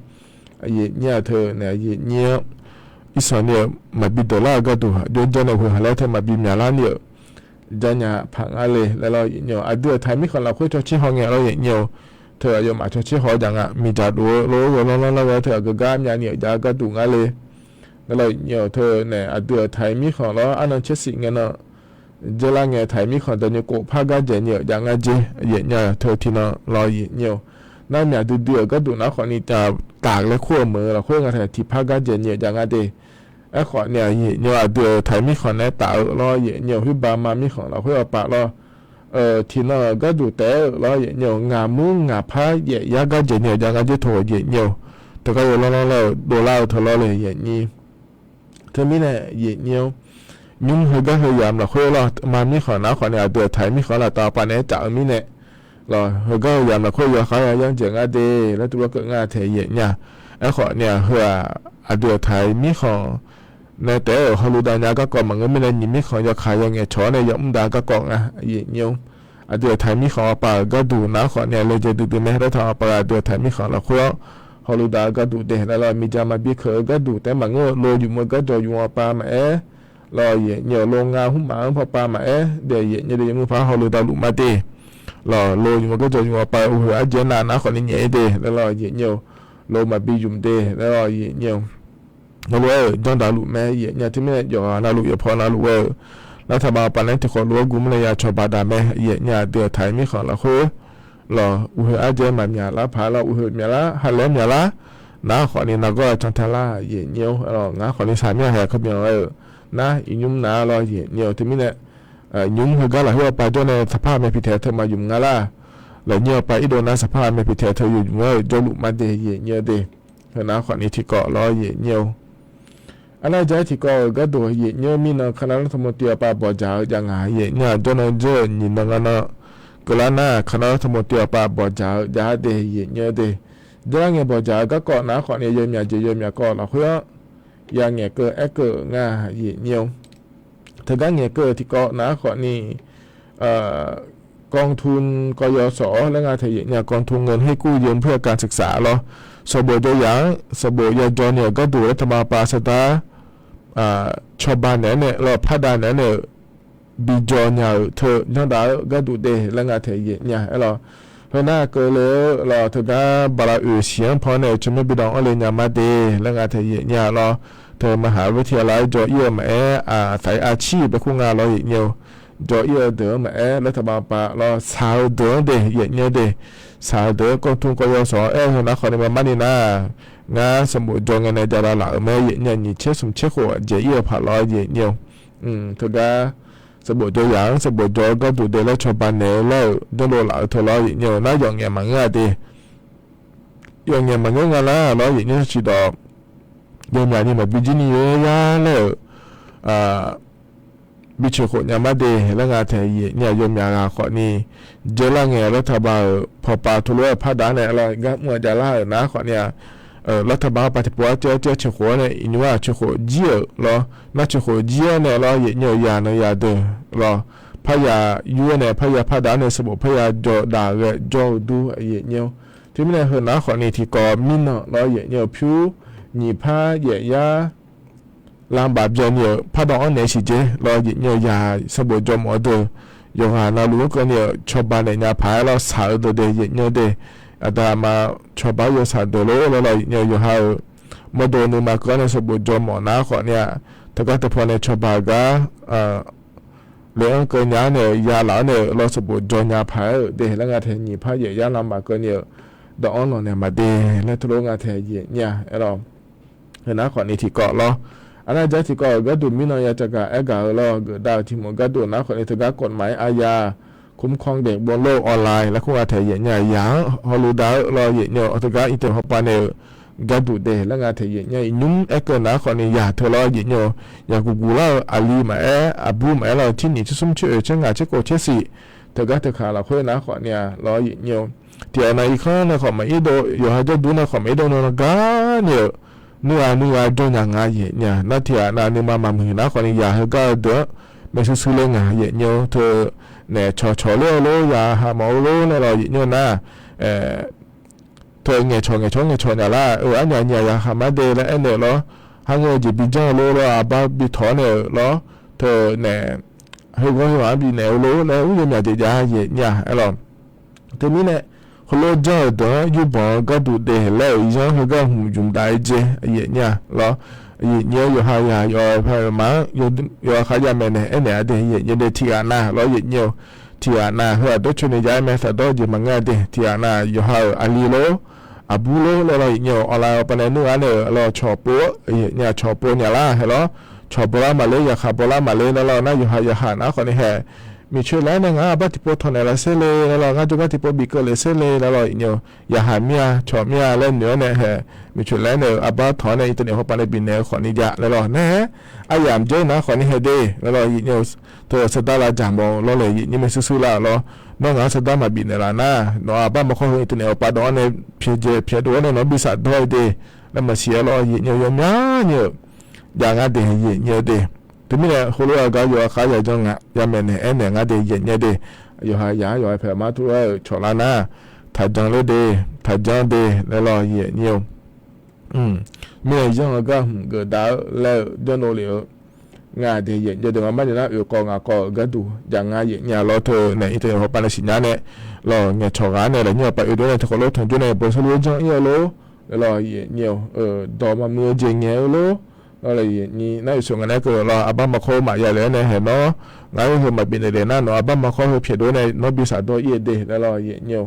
yaeqnyae-a. Teu nae yaeqnyae-anr irsanq ni-euq maqbi deuq lar-eu gharduq aqjox dzaer nae uqhoeq haq laer teu maqbi myaqlar ni-euq jarnya paq ngar le laer lawr, yaeqnyae-eu. Aqdui-euq taq mirkhanq lafkhoer cawtser haw ngae lawr, yaeqnyae-eu. Teu aqyawfmaf cawtser haw-eu jaq nga, miqdzaq dov-eu lof-aer gheurlanr lanr lar ghae-aer teu aqgeu gar myavni-euq jav-eu gharduq ngar le. Nae lawr yaeqnyae-awq, teu nae aqdui-euq taiq mirkhanq lawr arnan caersif ngae nan, dzeurlar ngae taiq mirkhanq dawqni kof par gar dzaeqni-euq jav ngar dzer yaeqnyae-awq, teu tiqnan lawr yaeqnyae-awq. Nar myaq duidui-euq gharduq nar khawfni taf laer kur-eu meuq-eu lafkhoer nga taeq tiqpar gar dzaeqni-euq jav ngar de. Aerkhawfni-aq yaeqnyae-awq, aqdui-euq taiq mirkhanq nae taf-eu lawr yaeqnyae-awq, khoerbaq ma mirkhanq lafkhoer awqpav lawr tiqnan-euq gharduq taef-aer-euq lawr yaeqnyae-awq, ngaq mur ngaq par yaef yar gar dzaeqni-euq jav ngar dzer teu yaeqnyae-awq. Teugar yawlanr lanr laer-euq dovlar-eu teu lawr le yaeqnyae. Teumirnae yaeqnyae-awr, nymr heugar heu yamq lafkhoer lawr ma mirkhanq nar khawfni aqdui-euq taiq mirkhanq laftav pav naeq-aer taf-eu mirnae, lawr heugar heu yamq lafkhoer yawkhar yayanr dzaeq ngar de laer tuvlawr keuv ngar taeq yaeqnyae. Aerkhawfni-aq heu-aq, aqdui-euq taiq mirkhanq nae taef-aer-euq hawludav nya garkawv maqngeur mirnae nyiq mirkhanq yawkaq yaw ngaeqcawq-awr nae yamr dav garkawv nga yaeqnyae-awr. Aqdui-euq taiq mirkhanq awqpav-euq gharduq nar khawfni-aq laejae duidui mae laer taq awqpav-eu aqdui-euq taiq mirkhanq lafkhoer-awr hawludav-eu gharduq de laer lawr, miqdzaq maqbi keuq-eu gharduq taef-aer maqngeur-eu lo yumq-eu gardzawq yumq awqpav maqaer, lawr yaeqnyae-awq, lo nga hmr maf-anr pawpav maqaer daef yaeqnyae de yawmuiq par hawludav luf ma de. Lawr lo yumq-eu gardzawq yumq awqpav uqhoeq ardzaeq nav nar khawfni nyaef-ir de laer lawr yaeqnyae-awq, lo maqbi yumq de laer lawr yaeqnyae-awq. Heulof-aer-euq janrdaq luf mae yaeqnyae teumirnae yawqghaq navluf yawqpaw navluf ghae-euq lar taqbav awqpav nae tiqkhawf lof-aer gu mirnae ya cawba daq mae yaeqnyae aqdui-euq taiq mirkhanq lafkhoer lawr uqhoeq ardzaeq maqmyaq lar paq lawr uqhoeq myaqlar halaer myaqlar nar khawfni nargawr-a cantae lar yaeqnyae-awr, ngar khawfni saqmyar haq karbyan ghae-euq nar iqnymr nav lawr yaeqnyae-awq. Teumirnae nymr heugar lafkhoer awqpav jawr nae saqpar mae piqtaeq teu maqyumq nga lar. Lafnyir awqpav irdov nar saqpar mae piqtaeq teu yawymq-aer-euq jawrluf ma de yaeqnyae de. Heunar khawfni tiqkawv lawr yaeqnyae-awr. Arnar jav-aer tiqkawv-euq gharduq yaeqnyae-awr mirnan kanav lar taqmo tiv awqpav bawqdzaq-eu jav ngaq yaeqnyae jawrnan jawr-euq nyiq nan nga nan keuvlar nar kanav lar taqmo tiv awqpav bawqdzaq-eu jav-a de yaeqnyae de. Jawrlar ngae bawqdzaq-eu garkawv nar khawfni yawmyaq jeq yawmyaq kawv lafkhoer-anr ya ngaeqkeuv aerkeuv nga yaeqnyae-awr. Teugar ngaeqkeuv-euq tiqkawv nar khawfni กองทุน กยศ laer nga taeq yaeqnyae กองทุนเงินให้กู้ยืมเพื่อการศึกษา lawr sanqbof jawr yaq-anr sanqbof ya jawr ni-euq gharduq laer taqbav pav saqdar cawba naeq-aer nae lawr pardav naeq-aer nae-euq bi jawr nya-euq teu janrdaq-eu gharduq de laer nga taeq yaeqnyae aer lawr. Heunar keuvle-eu lawr teugar bala oeq siq-anr paw nae-euq tsawrmyanr bi dawq-anr le nya ma de laer nga taeq yaeqnyae lawr. Teu maqhaq-eu baqtiq aqlaf-aer jawr ir-eu maqaer, aqsaq-ir aqcir baekur nga lawr yaeqnyae-awr. Jawr ir-eu deuq-anr maqaer laer taqbav pav lawr saq-eu deuq-anr de yaeqnyae de. Saq-eu deuq-anr กองทุน กยศ aer-eu heunar khawfni maqmar ni nar, ngar sanqbof jawr ngae nae javlav laf-euq mae yaeqnyae nyiq tser smq tser khof dzaeq ir-eu paq lawr yaeqnyae-awr. Teugar sanqbof jawr yaq-anr sanqbof jawr-eu gharduq de laer cawba naeq-eu laer-euq janrdov laf-eu teu lawr yaeqnyae-awr nar yawf ngaeq maqngeur-a de. Yawf ngaeq maqngeur nga lar lawr yaeqnyae ciqdawq yawmyaq ni maqbi jir ni yawr yar laer-euq bi coeqkhof nya ma de laer nga taeq yaeqnyae yawmyaq ghaq khawfni jawrlar ngae laer taqbav-euq pawpav teulof-aer pardav nae lawr gar mr-eu javlar-euq nar khawfni-aq, lar taqbav-anr pav tiqpov-aer caer caer coeqkhof-awr nae iqnymr-aq coeqkhof jir-euq lawr nar coeqkhof jir-awr nae lawr yaeqnyae yaq nan yaq deuq lawr parya yur-awr nae parya pardav-awr nae sanqbof parya jawr daq ghae jawr-eu dur yaeqnyae-awr. Teumirnae heunar khawfni tiqkawv mirnan lawr yaeqnyae-eu pyur nyiq par yaef yar lanbaf byan ni-euq pardawv-anr naeq siq dzer lawr yaeqnyae-eu yaq sanqbof jawr mawf-eu deuq yawqghaq navluf-anr keuvni-euq cawba naeq nya paq-aer lawr saq-eu deuq de yaeqnyae de. Aqda aqma cawba-aer yawsaq deuq lor laer lawr yaeqnyae-eu yawqha-euq mawrdo nuima keuv-awr nae sanqbof jawr mawf nar khawfni-aq, teugar teupaw nae cawba-eu gar le-anr keuv nya-awr nae-euq ya laf-awr nae-euq lawr sanqbof jawr nya paq-aer-euq de laer nga taeq nyiq par yaef yar lanbaf keuvni-euq dawq-anr lawq naeq maqde laer teulof nga taeq yaeqnyae aer lawr. Heunar khawfni tiqkawv lawr. Arnar jar tiqkawv-euq gharduq mirnan ya caqgaq aergaq-eu lawr geufdav-euq tiq mq gharduq nar khawfni teugar kawv maf-aer aqya คุ้มครองเด็กบนโลกออนไลน์ laer kur nga taeq yaeqnyae yaq-anr hawluf dav-eu lawr yaeqnyae-eu teugar internet hawpav nae-euq gharduq de laer nga taeq yaeqnyae iqnymr aerkeuv nar khawfni yaq teu lawr yaeqnyae-eu yaq guqguq lar-eu aqli maqaer aqbur maqaer lawr tser nyiq tser smr tser oeq tser ngaq tser kof tser siq teugar teukaq lafkhoer nar khawfni-aq lawr yaeqnyae-eu tiqghaq nav irkanr nae khawf maqir dov yawqha jawrduq nae khawf maqir dov nan gar ni-euq nuighaq nuighaq jawr nya nga yaeqnyae nar tiqghaq nav nuima maqmuiq nar khawfni yaq heugar-eu deuq-anr maeqshi shuir le ngaq yaeqnyae-eu teu naeq cawqcawq ler-eu lor yaq haq mawf-eu lor laer lawr yaeqnyae nar teu ngaeqcawq ngaeqcawq ngaeqcawq nya lar-eu arnyaf nyiq aqyaq khaqmar de laer aernaeq-eu lawr. Har ngeur-eu jeq bi janr-eu lor lawr aqbar bi tawq-awr naeq-euq lawr teu naeq heughawr heughaq-anr bifnaeq-eu lor laer ur yawmyaq jeq jav yaeqnyae aer lawr. Teumirnae heulof janr-euq deuq-anr yurbanq-eu garduq de laer-euq yanr heugar hmq ymq dav-aer dzer yaeqnyae lawr. Yaeqnyae-eu yawqha yaq yawqha-euq ma-anr yawqha khar yamaeq naeq aernaeq-a de. Yaeqnyae de tiqghaq nav lawr yaeqnyae-eu, tiqghaq nav heu-aq dawrcoeni jav-aer mae, taqdawr-eu jeq maqngeur-a de. Tiqghaq nav yawqha-euq aqli lor, aqbur lor laer lawr yaeqnyae-eu awqlav awqpav nae nmr ghaq nae-euq lawr cawq pov-a, yaeqnyae cawq pov nya lar hae lawr. Cawq bawlar maqler, yaqkhaq bawlar maqler laer lawr nar, yawqha yaqkhaq nav khawfni hae, miqcoeq laer nae ngar arbar tiqpov tanqnaeq laf saerle laer lawr, ngar jawrgar tiqpov bifkeuv lef saerle laer lawr yaeqnyae-eu, yaqkhaq mir-a cawq mir-a laer noeq-awr nae hae, miqcoeq laer nae-euq arbar tanq-awr nae internet hawpaq nae bifnaeq-eu khawfni jav laer lawr nar-aer, aryamq dzaer nar khawfni hae de laer lawr yaeqnyae-eu, teu sardar lavdzaq mawf-eu lawr laer yaeqnyae mae sursur lar lawr. Nawr ngaq-anr sardar maqbif naeq laf nar, nawq-aq arbar maqkhawr heu internet hawpaq dawv-awr nae pyaeqdzaeq pyaeqdov-awr nae nawq-anr bi shafdawr-eu de laer maqsiq-aer lawr yaeqnyae-eu yawmyani-euq jav ngar de yaeqnyae-eu de. Teumirnae heulof-aer aqgar yawqha khar yajawr nga yamaeq naeq aernaeq ngar de yaeqnyae de. Yawqha yaq-anr yawqha paeq ma tov-aer-euq cawq lar nar, taqjan ler de, taqjan de laer lawr yaeqnyae-eu. Mirnae yanr-eu gar hmq geufdav-eu laer-eu janrdov lef-eu nga de yaeqnyae de. Ngamaf ni nar oeq kawv ngaq kawv-euq gharduq jav nga yaeqnyae lawr teu nae internet hawpaq nae siqnya nae lawr ngaeqcawq ghaq nae laer nymr-eu pav oe dov nae tiqkawv lof tanqjor nae bawsar lof-aer janr ir-eu lor laer lawr yaeqnyae-eu, dawq maqmuiq-eu jeq ngaeq-eu lor laer lawr yaeqnyae nar, yawshuif ngaq nae keuv lawr arbar maqkhawr maqya lef-aer nae hae nawr, ngar-aer heu maqbif naeq le nar nawq arbar maqkhawr heu pyaeqdov nae nawr bi shafdawr ir-eu de laer lawr yaeqnyae-eu.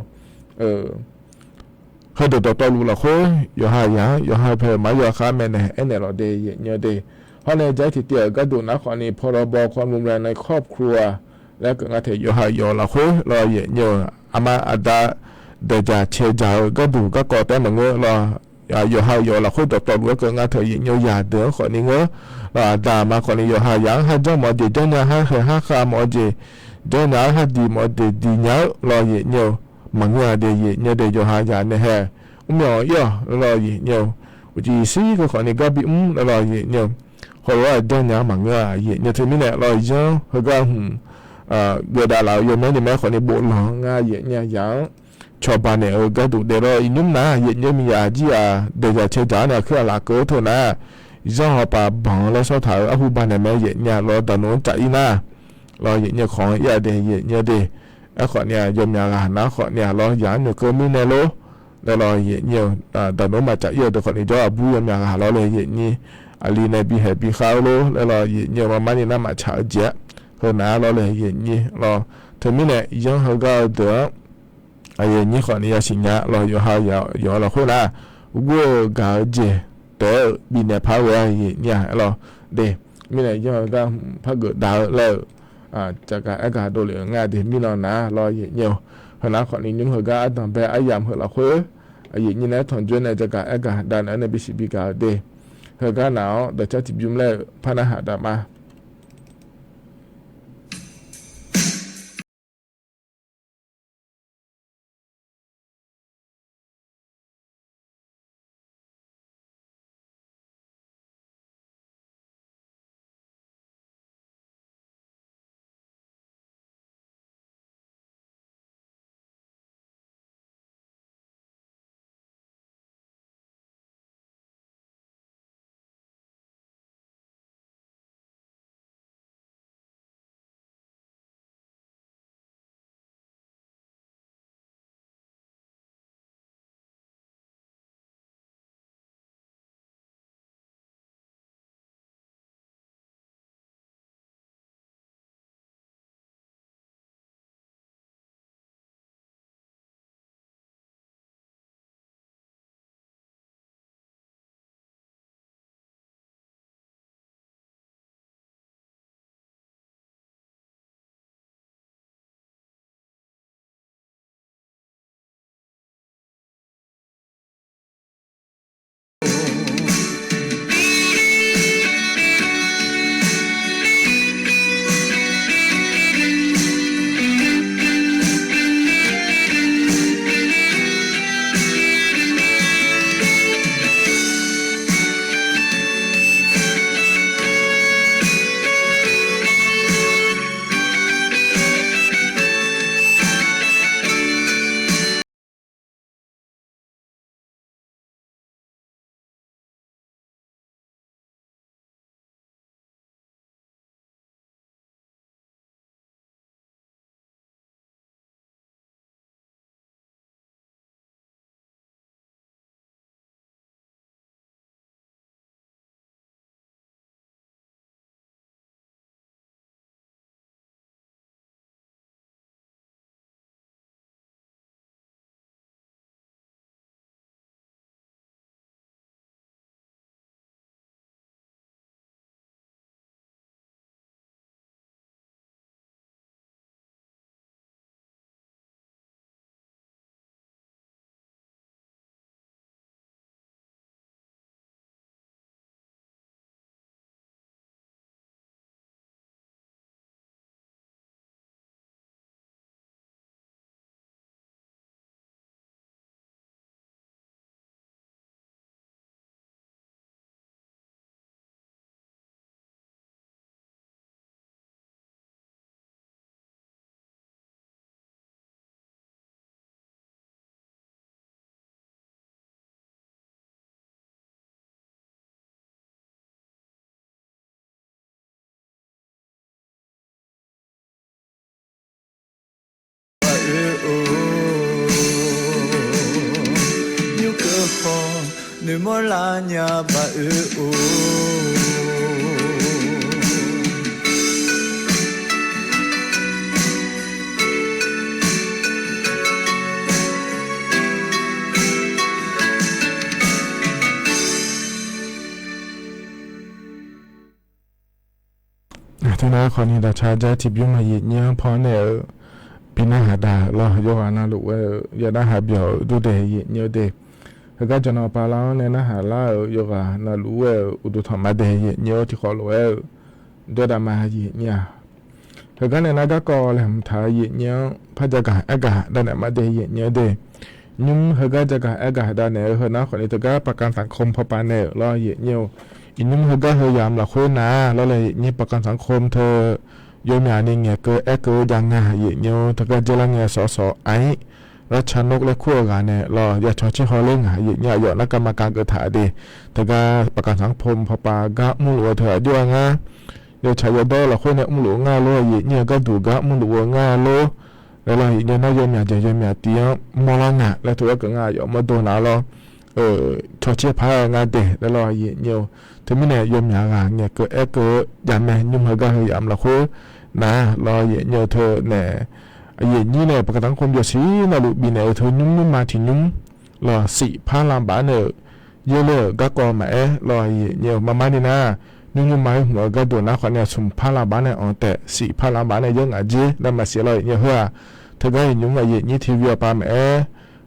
Heudeuq dawqtawvluf lafkhoer yawqha yaq-anr yawqha paeq ma yawqha khar maeqnaeq aernaeq lawq de yaeqnyae de. Hawr nae jar tiqtiv-euq gharduq nar khawfni พรบ ความรุนแรงในครอบครัว laer keuv ngar taeq yawqha yawq lafkhoer lawr yaeqnyae-eu, aqma aqda deuqdzaq cae dzaq-eu gharduq garkawv taef maqngeur lawr, yawqha yawq lafkhoer dawqtawvluf-aer keuv ngar taeq yaeqnyae-eu yaqdeuq-anr khawfni ngeur lawr, aqda aqma khawfni yawqha yaq-anr kharjanr mawf-eu jeq janrnya, kharkhaeq kharkhav mawf-eu jeq janrnya-aer, khardiq mawf-eu jeq diqnya-eu lawr yaeqnyae-eu maqngeur-a de yaeqnyae de. Yawqha yaq nae hae mrmyawq ir-awq laer lawr yaeqnyae-eu, uqcif shir keuv khawfni gar bimr laer lawr yaeqnyae-eu, hawlof-aer janrnya-anr maqngeur-a yaeqnyae. Teumirnae lawr yanr heugar hmq geufdav laf-eu yawmyanr ni mae khawfni boflanq-anr ngar yaeqnyae yaq-anr cawba naeq-eu gharduq daef lawr. Iqnymr nar yaeqnyae miqyaq jir-aq deuqdzaq cae dzaq-awr nae aqkuir aqlaf keuv-eu teu nar, zanr hawpav banq-eu laer sawr taq-euq arhu ba naeq mae yaeqnyae lawr daqnoq-anr caf ir nar lawr yaeqnyae khawq-anr ir-a de yaeqnyae de. Aerkhawfni-aq yawmyaq ghaq nar khawfni-aq lawr yaq-anr noeqkeuv mirnae lor laer lawr yaeqnyae-eu, daqnoq maqcaf ir-eu deuq khawfni jawr aqbur yawmyaq ghaq lawr laer yaeqnyae, aqli nae bihaeq bikhav-eu lor laer lawr yaeqnyae-eu marmar ni nar maqcaf-eu jeq-a. Heu nar lawr laer yaeqnyae lawr. Teumirnae yanr heugar-eu deuq-anr yaeqnyae khawfni yasiq nya lawr. Yawqha yawq-eu lafkhoer nar, gur-eu gaq-eu jeq taef-aer-euq bifnaeq par ghae-a yaeqnyae-a lawr de. Mirnae yanr-eu gar hmq par geufdav-eu laer-euq jaqgaq aergaq dovlef-eu nga de. Mirnan nar lawr yaeqnyae-eu, heunar khawfni nymr heugar ardanq bae aryamq heu lafkhoer yaeqnyae nae tanqjoer nae jaqgaq aergaq dav naeq-aer nae bisiq bigaq-eu de. Heugar naq-awr dawqcar tiqbymr laer-euq par narhaq daq ma. Noeqmawr lar nya baq-eu or. Teunar khawfni daqcar jar tiqbymr aqyuif nyir-anr paw-anr naeq-eu bi narhaq daq lawr, yawqghaq navluf ghae-eu yawqnar haq byawq-eu durdaeq aqyuif nyir-eu de. Heugar jawqnan pavlar-anr nae narhaq lar-euq yawqghaq navluf ghae-euq uqduq tanqma daeq aqyuif nyir-eu tiqkhawf lof-aer-eu jawrdaq ma aqyuif nyir-aq. Heugar nae nar garkawv laeqhmq taq-eu aqyuif nyir-anr par jagaq aergaq davnaeq ma daeq aqyuif nyir-eu de. Nymr heugar jagaq aergaq davnaeq-eu heunar khawfni teugar ประกันสังคม pawpav naeq-euq lawr aqyuif nyir-eu. Iqnymr heugar heu yamq lafkhoer nar lawr laer aqyuif nyir ประกันสังคม teu yawmyaq ni ngaeqkeuv aerkeuv-eu jav nga aqyuif nyir-eu. Teugar dzeurlar ngae sawqsawq aqir ghar canor laer kur-eu ghaq nae lawr ya cawtser haw ler ngaq aqyuif nyir aqyawf narkar maqkav geuf taq de. Teugar ประกันสังคม pawpav gar mrluf-eu teu aqjox-a ngar yawtsaq yawdawr lafkhoer nae mrluf-eu ngar lor aqyuif nyir-eu gharduq gar mrluf-eu ngar lor. Laer lawr aqyuif nyir nar yawmyaq jeq yawmyaq tiv-anr mawrlar nga laer teu gharkeuv ngar aqyawf mawrdo nar lawr cawtser paq-aer ngar daeq laer lawr aqyuif nyir-eu. Teumirnae yawmyaq ghaq ngaeqkeuv aerkeuv-eu jav mae nymr heugar heu yamq lafkhoer nar lawr aqyuif nyir-eu teu nae aqyuif nyir nae ประกันสังคม yawsiq navluf bifnaeq-eu teu nymr nymrma tiqnymr lawr siq par lavbaf nae-euq yaerler-euq garkawv maqaer lawr aqyuif nyir-eu. Marmar ni nar nymr nymrma-aer hmq-eu gharduq nar khawfni-aq smq par lavbaf nae anq taef siq par lavbaf nae yaer ngaq jer laer maqsiq lawr aqyuif nyir-eu. Heughaq teugar iqnymr aqyuif nyir tiqvi-awr pav maqaer,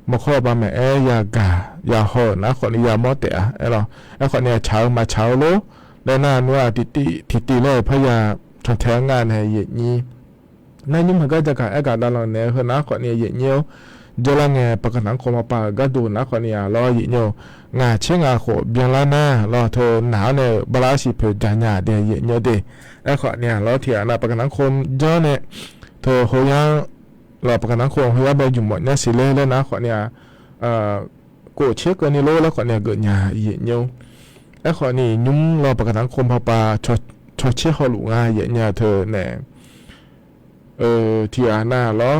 mawrkawr-awr pav maqaer yagaq yahaw-euq nar khawfni yamawr taef-a aer lawr. Aerkhawfni-aq tsaq-eu maqtsaq-eu lor laer nar nmr-aq tiqtiv tiqtiv laer-euq parya cantae-aer ngar nae aqyuif nyir nar nymr heugar jagaq aergaq davlanq naeq-eu heunar khawfni aqyuif nyir-or. Dzeurlar ngae ประกันสังคม pawpav-euq gharduq nar khawfni-aq lawr aqyuif nyir-eu. Ngaq tser ngaq khof byanlar nar lawr teu naq-awr nae-euq bala arsiq poeq jaq nya de aqyuif nyir-eu de. Aerkhawfni-aq lawr tiqghaq nav ประกันสังคม janr nae teu hoyar lawr ประกันสังคม hoyar bae jmq mawf nya siq ler laer nar khawfni-aq kof tser keuvni lor laer khawfni-aq geuf nya aqyuif nyir-or. Aerkhawfni nymr lawr ประกันสังคม pawpav cawtser hawluf nga aqyuif nyir-a teu nae tiqghaq nav lawr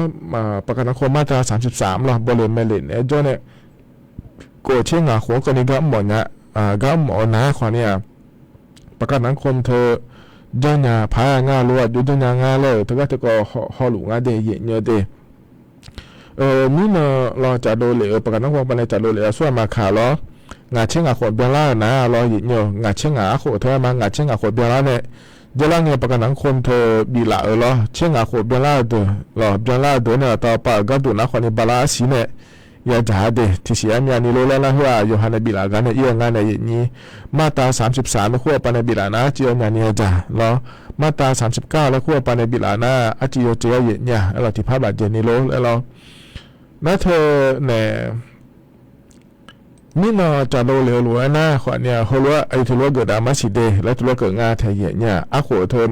ประกันสังคม มาตราสามสิบสาม lawr bawleq maeqleq naeq-aer jawr nae kof tser ngaq khof-anr keuvni gar mr mawf nya, gar mr mawf-eu nar khawfni-aq ประกันสังคม teu janrnya paq-aer ngar lor aqjox janrnya ngar laer-euq teugar teukawv hawluf nga de aqyuif nyir-eu de. Mirnan lawr cafdov lef-euq ประกันสังคม pawpav nae cafdov lef-eu aqsur aqma kaq lawr ngaq tser ngaq khof byanlar-euq nar lawr aqyuif nyir-eu. Ngaq tser ngaq arkhof teu-aer ma ngaq tser ngaq khof byanlar nae dzeurlar ngae ประกันสังคม teu biflaf-euq lawr tser ngaq khof byanlar-eu deuq lawr byanlar-eu deuq nae aqtawv pav-euq gharduq nar khawfni bala arsiq nae yadzaq-a de. Tiqsiq-aer myavni lor laer nar khoer-aq yawqha nae biflaf gar nae ir-eu nga nae aqyuif nyir. มาตราสามสิบสาม laer kur-eu pav nae biflaf nar arciv yawmyavni yadzaq lawr. มาตราสามสิบเก้า laer kur-eu pav nae biflaf nar arciv yawtseuv-aer aqyuif nyir-a aer lawr tiqpar bafjaeqni lor laer lawr. Nar teu nae mirnan cafdov lef-eu lof-aer nar khawfni-aq heulof-aer aqyuif teulof-aer geuf daf mar siq de laer teulof-aer geuf nga taeq aqyuif nyir-a arkhof teu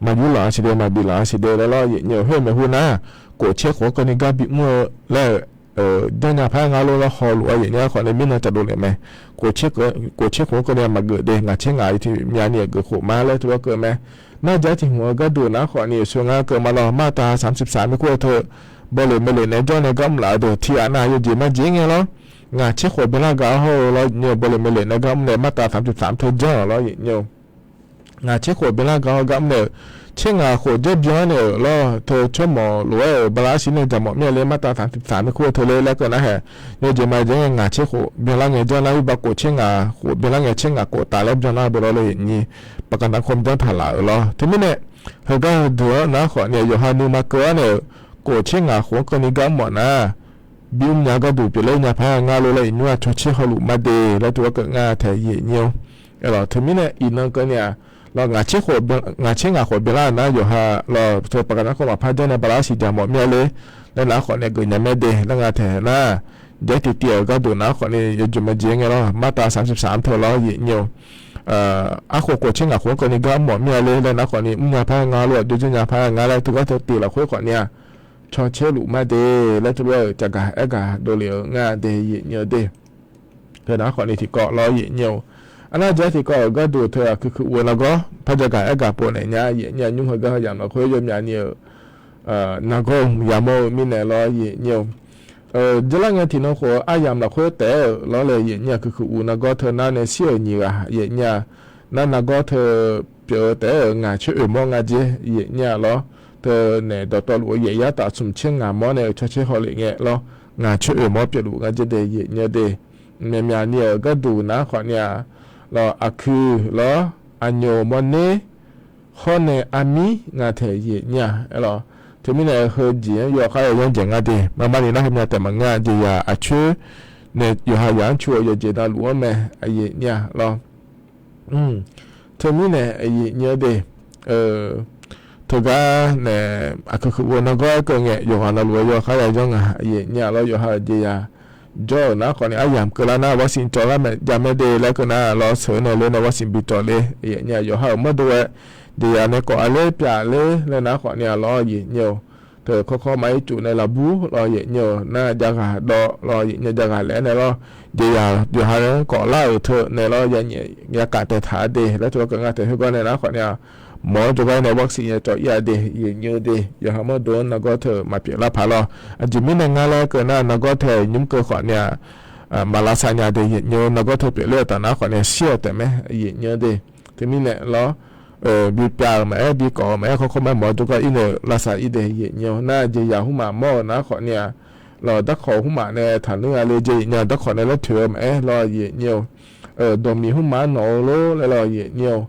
maqyur laf-a siq de maqbif laf-a siq de laer lawr aqyuif nyir-eu. Khoer maeqhu nar kof tser khof-anr keuvni gar bimr-eu laer-euq janrnya paq-aer ngar lor laer hawluf aqyuif nyir-a khawfni mirnan cafdov lef mae. Kof tser khof-anr keuvni maqgeuf de ngaq tser ngaq tiq myavni-euq geuf khof ma laer teulof-aer keuv mae. Nar jar tiq hmq-eu gharduq nar khawfni sheuq ngar keuv ma lawr มาตราสามสิบสาม laer kur-eu teu bawleq maeqleq naeq-aer jawr nae gar mr laf-eu deuq tiqghaq nav yawjeq marjeq ngae lawr ngaq tser khof byanlar gaq-awr hawr-eu lawr aqyuif nyir-eu. Bawleq maeqleq naeq-aer gar mr nae มาตราสามสิบสาม teu janr-euq lawr aqyuif nyir-eu. Ngaq tser khof byanlar gaq-awr gar mr naeq-euq tser ngaq khof jaer byan naeq-euq lawr teu tsawrmawq lof-aer-euq bala arsiq nae jaqmawf mir-a ler มาตราสามสิบสาม nae kur-eu teu ler laer keuv nar hae yawjeq marjeq ngae ngaq tser khof byanlar ngae janr nar-ir ba kof tser ngaq khof byanlar ngae tser ngaq kof taf laer byanlar beu lawr le nyir ประกันสังคม janr taq laf-euq lawr. Teumirnae heugar heudeuq-anr nar khawfni yawqha nuima keuv-awr naeq-euq kof tser ngaq khof-anr keuvni gar mr mawf nar bimr nya gharduq pyeufler nya paq-aer ngar lor laer iqnymr-aq cawtser hawluf mar de laer teulof-aer keuv nga taeq aqyuif nyir-or. Aer lawr teumirnae iqnan keuvni-aq lawr ngaq tser ngaq khof byanlar-euq nar yawqha lawr teu ประกันสังคม maqpar janr nae bala arsiq jaqmawf mir-a ler laer nar khawfni geuf nya mae de laer nga taeq nar jaer tiqtiv-euq gharduq nar khawfni yawjeq marjeq ngae lawr มาตราสามสิบสาม teu lawr aqyuif nyir-or. Arkhof kof tser ngaq khof-anr keuvni gar mr mawf mir-a ler laer nar khawfni mrnya paq-aer ngar lor aqjox janrnya paq-aer ngar laer teugar teu tiv lafkhoer khawfni-aq cawtser luf mar de laer teulof-aer-euq caqgaq aergaq dovlef-eu ngar de aqyuif nyir-eu de. Teu nar khawfni tiqkawv lawr aqyuif nyir-or. Arnar jaer tiqkawv-euq gharduq teu-aq kuiqkuiq uv-eu nargawr par jagaq aergaq pov naeq nya aqyuif nyir-a. Nymr heugar heu yamq lafkhoer yawmyavni-euq nargawr-eu yamawr-eu mirnae lawr aqyuif nyir-or. Jarlar ngae tiqnan khof-eu aryamq lafkhoer taef-aer-euq lawr laer yaeqnya, kuiqkuiq uv nargawr teu nar nae shir-euq nyiq ghaq yaeqnya, nar nargawr teu pyeuf-eu taef-aer-euq ngaq coer oeq mawr nga jer yaeqnya lawr. Teu naeq dawqtawvluf-eu yaeq yar taf smq tser ngaq mawr nae-euq caw tser haw lef ngae lawr, ngaq coer oeq mawr pyeufluf nga jer de yaeqnya de. Myaqmyaq ni-euq gharduq nar khawf ni-aq, lawr aqkuiq lawr, aqnyoq mawrner, hawr nae armir nga taeq yaeqnya-a lawr. Teumirnae heujeq-anr yawkhar yayanr jaeq nga de, marmar ni nar heumya taef maqngeur-a, jeqzaq aqcoer nae yawqha yaq-anr cu-eu yawqjeq navluf-anr mae, aqyaeq nya lawr. Teumirnae aqyaeq nya de, teugar nae aqkuiq kuiq uv nargawr-aer keuv ngae, yawqghaq navluf-eu yawkhar yayanr nga, aqyaeq nya lawr. Yawqha-euq jeqzaq jawr-euq nar khawf ni aryamq keuvlar nar วัคซีน cawv lar mae jav mae de laer keuv nar lawr, sheuq nae ler nae วัคซีน bi cawv ler yaeqnya, yawqha-euq mawrdo ghae jeqzaq nae kawv-a ler pyaf ler laer nar khawf ni-aq lawr yaeqnya-eu. Teu kawrkawr ma ircuf nae lafbur lawr yaeqnya-eu nar jav ghaq dawv lawr yaeqnya, jav ghaq laef-aer nae lawr, jeqzaq yawqha-anr kawvlar-euq teu nae lawr, yanyaef yakaf taeqtaq-a de laer teu lawr keuv nga taeq. Khoergar nae nar khawf ni-aq, mawq-anr jawrgar nae วัคซีน yacof ir-a de yaeqnya-eu de. Yawqha mawrdo-anr nargawr teu maqpyeuf lar paq lawr. Aqjeq mirnae ngar laer keuv nar nargawr teu nymr keuv khawf ni-aq, maq lavsav nya de yaeqnya-eu, nargawr teu pyeufler-euq taf nar khawf ni-aq shir-euq taef mae yaeqnya de. Teumirnae lawr, bipyav-euq maqaer, bikawv-euq maqaer, kawrkawr ma mawq-anr jawrgar ir nae-euq lavsav ir de yaeqnya-eu nar, jeqzaq hmrmaq mawr-euq nar khawf ni-aq, lawr darkawq hmrmaq nae taqnuir-a le jeq yaeqnya, darkawq nae laer toeq-eu maqaer lawr yaeqnya-eu. Dawqmiq hmrmaq-anr nawq-eu lor laer lawr yaeqnya-eu.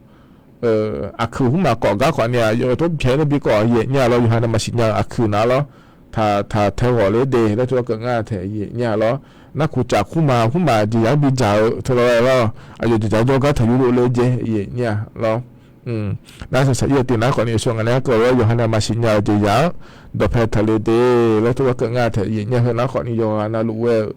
Aqkuiq hmrmaq kawf gar khawf ni-aq, yawf tawr byaeq nae bikawv yaeqnya lawr, yawqha nae maqsiq nya-eu aqkuiq nar lawr, taq taq tae ghawq ler de laer teu lawr keuv nga taeq yaeqnya lawr. Narkuq caf hmrmaq, hmrmaq jeqzaq-anr bidzaq-eu teu lawr-aer lawr, aqyawf jeqzaq jawrgar taq yurluf le jeq yaeqnya lawr. Nar saqsaq ir-eu tiq nar khawf ni yawshawr ngaq nae-anr keuv lawr, yawqha nae maqsiq nya-eu jeqzaq-anr dawqpae taq le de laer teu lawr keuv nga taeq yaeqnya. Heu nar khawf ni yawqghaq navluf ghae-euq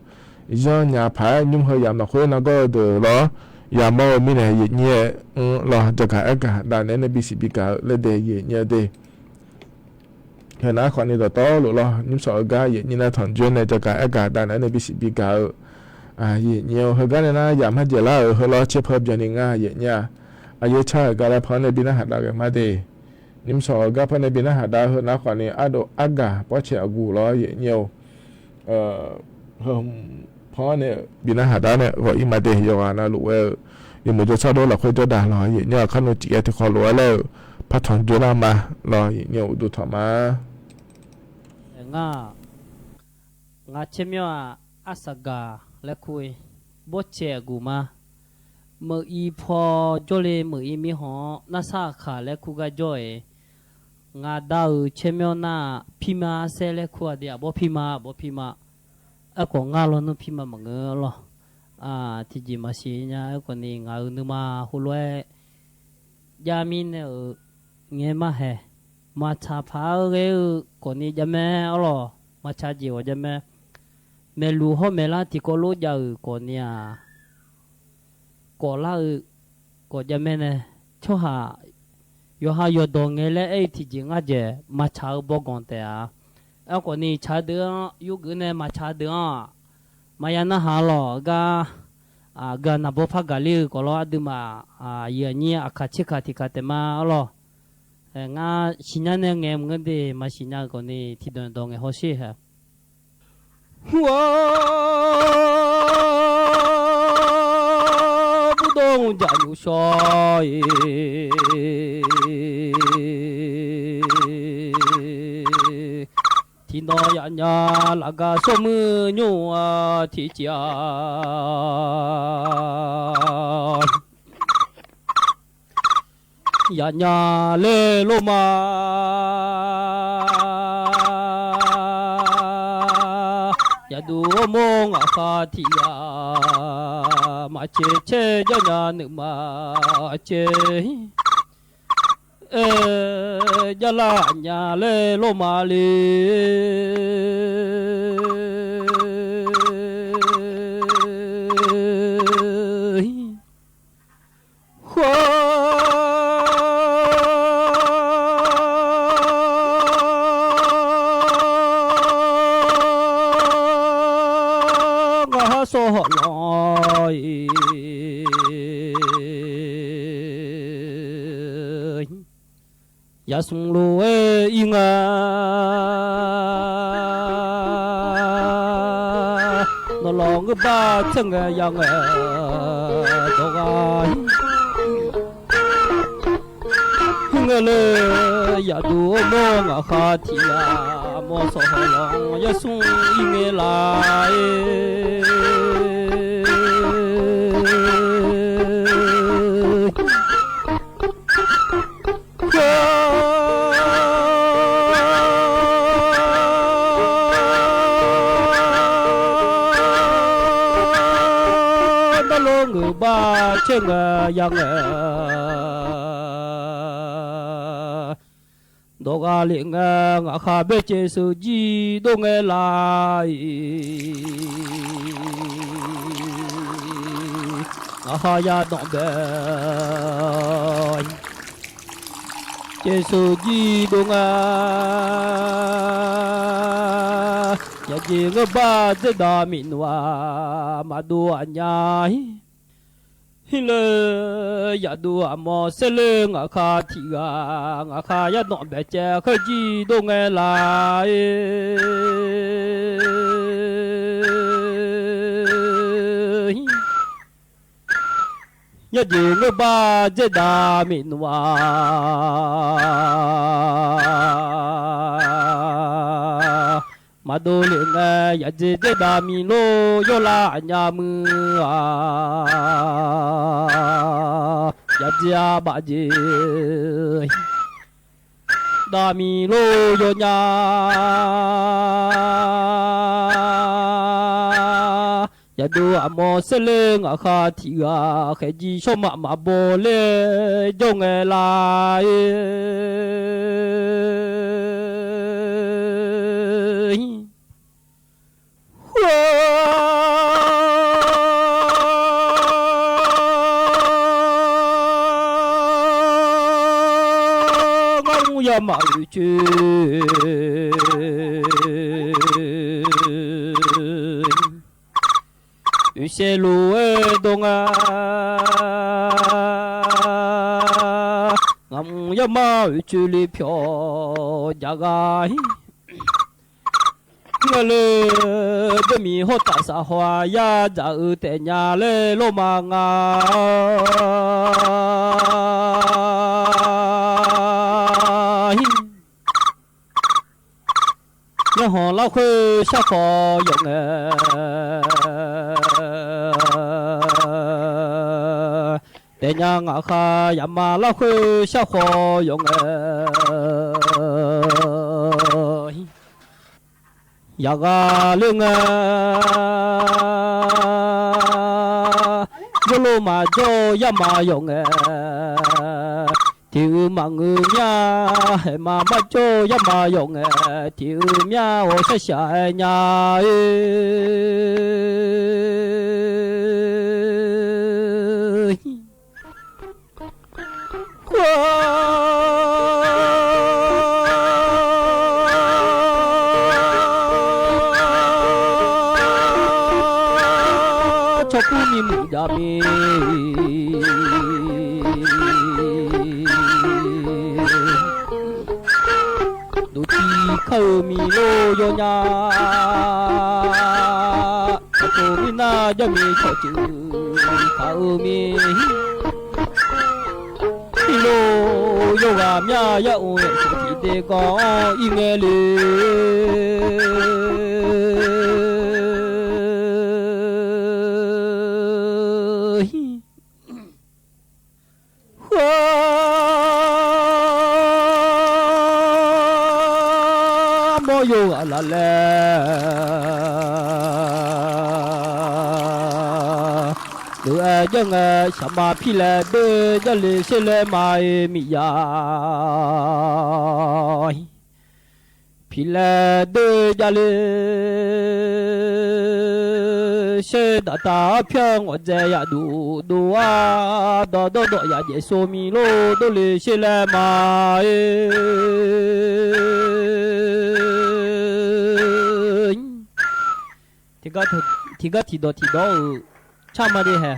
zanr nya paq-aer nymr heu yamq lafkhoer nargawr-eu deuq lawr, yamawr-eu mirnae yaeqnya-aer mr lawr, jagaq aergaq dav naeq-aer nae bisiq bigaq-eu laer de yaeqnya de. Heu nar khawf ni dawqtawvluf lawr, nymr sawq-eu gar yaeqnya nar tanqjoer nae jagaq aergaq dav naeq-aer nae bisiq bigaq-eu yaeqnya-eu. Heugar nae nar yamq marjaeq lar-euq heu lawr, tser paw byanni nga yaeqnya. Aqyawf car-euq gar laer paw-anr nae bi narhaq dav ghae ma de. Nymr sawq-eu gar paw nae bi narhaq dav-eu heu nar khawf ni ardov argaq pawrcae aqguq lawr yaeqnya-eu. Heu paw-anr nae bi narhaq dav nae ghawq ir ma de, yawqghaq navluf ghae-euq yawmuiq jawrshar dov lafkhoer jawrdaq lawr yaeqnya-eu, kharnu cif-aer tiqkhawv lof-aer laer-euq par tanqjoer lar ma lawr yaeqnya-eu, uqduq tawq ma. Ngar, ngar caermyanr-aq, arsaqgaq laer kur-ir, bawrcae aqguq ma. Meuq-ir paw jawrle, meuq-ir mirkhanq-anr narsar aqkaq laer kur gar jawr-iq, ngaq da-euq caermyanr nar-aq, pirma arsaer laer kur-a de, aqbawr pirma, aqbawr pirma. Aerkhawf ngar lawnmr pirma maqngeur lawr. Tiqjeq maqsiq nya. Aerkhawf ni ngaq-euq nuima heulof-aer jav mirnae-euq ngae marhaeq, maqtsaq paq-aer ghae-eu khawf ni jav mae arlawq, maqtsaq jeq ghawq jav mae. Maeqluq hawr maeqlar tiqkawv lof jav-euq khawf ni-aq, kawf lar-eu kawf jav mae nae, tsawrhaq yawqha yawqdawq ngae laer aer-eu tiqjeq ngar dzaeq maqtsaq-eu bawganq taef-a. Aerkhawf ni tsaq deuq-anr yurgeuf nae maqtsaq deuq-anr-aq, maqya narhaq lawq gar, aqgeu naqbawr par gaqler-eu khawf lawr, aqduimaf aqyuif aqnyir aqkaq tserkaq tiqkaq taef ma arlawq. Ngar siqnya nae ngaeq maqngeur de, maqsiqnya-eu khawf ni tiqdawq dawq ngaeq hawsher ha. Hu-a, burdawr jaq nymr shawr-iq, tiqnan yaf nya lafgar sawr muir nymr-a tiqjeq-a. Yaf nya ler lor ma. Yaqduq armawr ngaq kha tiq ghaq, maqcaev caer jar nya nuima caev. Aer, jarlar nya ler lor ma le. Hu-a, ngar ha sawr hawq lanq-iq, yasmq lof-aer ir nga. Dawqlawq ngeur bar tser ngae ya ngae dawq gha-ir. Hir ngae le, yaqduq armawr ngaq khaq tiq ghaq mawr sawq haw lawq yarsmr ir ngae laf-ir. Narlor ngeur bar tser ngae ya ngae dawq gha lef ngae, ngaq khaq baer caev sheuq jir dov ngae laf-ir. Ngaq khaq ya danqbae caev sheuq jir dov ngae, yaqjeq ngeur bar dzer daq miqnuq-aq maqdov aqnya-ir. Hir le, yaqduq aqmawr saerler ngaq khaq tiq ghaq, ngaq khaq ya danqbae caev khar jir dov ngae laf-ir. Yaqjeq ngeur bar dzer daq miqnuq-aq maqdov lef ngae, yaqjeq dzer daq miqlor yawrlav aqnya muiq-aq, yaqjeq arbaf jeq daq miqlor yawnya. Yaqduq aqmawr saerler ngaq khaq tiq ghaq, khaeqjir shawrmaf maqbaw ler jawr ngae laf-ir. Ngar mr yamaf oeqcoer oeqsaer lof-aer dawr nga. Ngar mr yamaf oeqcoer le pyawq jaq gha-ir. Ngar le, dawrmiq hawrtaf saf haw-aq, yar dzaq-eu taef nya laer lawrma nga. Yarhanq larkhoer sharkhawf yawf ngae, taef nya ngaq khaq yaqma larkhoer sharkhawf yawf ngae, yaqghaq ler ngae, jawrlo maqjawr yarma yawf ngae, tiq uiq maqngeur mya, haeqma marjawr yarma yawf ngae, tiq uiq mya ghawqshaq shaq-aer nya-ir. Tsawrkuir ni muiq jav mir, dawqtiq kar-eu miqlor yawnya. Aqpoeq mirnar jarmir cawqceuq taq-eu mir, irlor yawghaq myar yar-euq yawqshaq tiqdeuq ganq-anr ir ngae le. Mawryo ghaq laf laer, lof-aer janr ngae, shaqma pirlae doer-eu jarle sher laer ma-iq miqya. Pirlae doer-eu jarle sher daqtaq arpyar ngawqdzae yaqduq dov-ar, dawqdawr dawq yaqjaef sov miqlor dovle sher laer ma-ir. Tiqgar tiqdawq tiqdawq-euq carma de hae.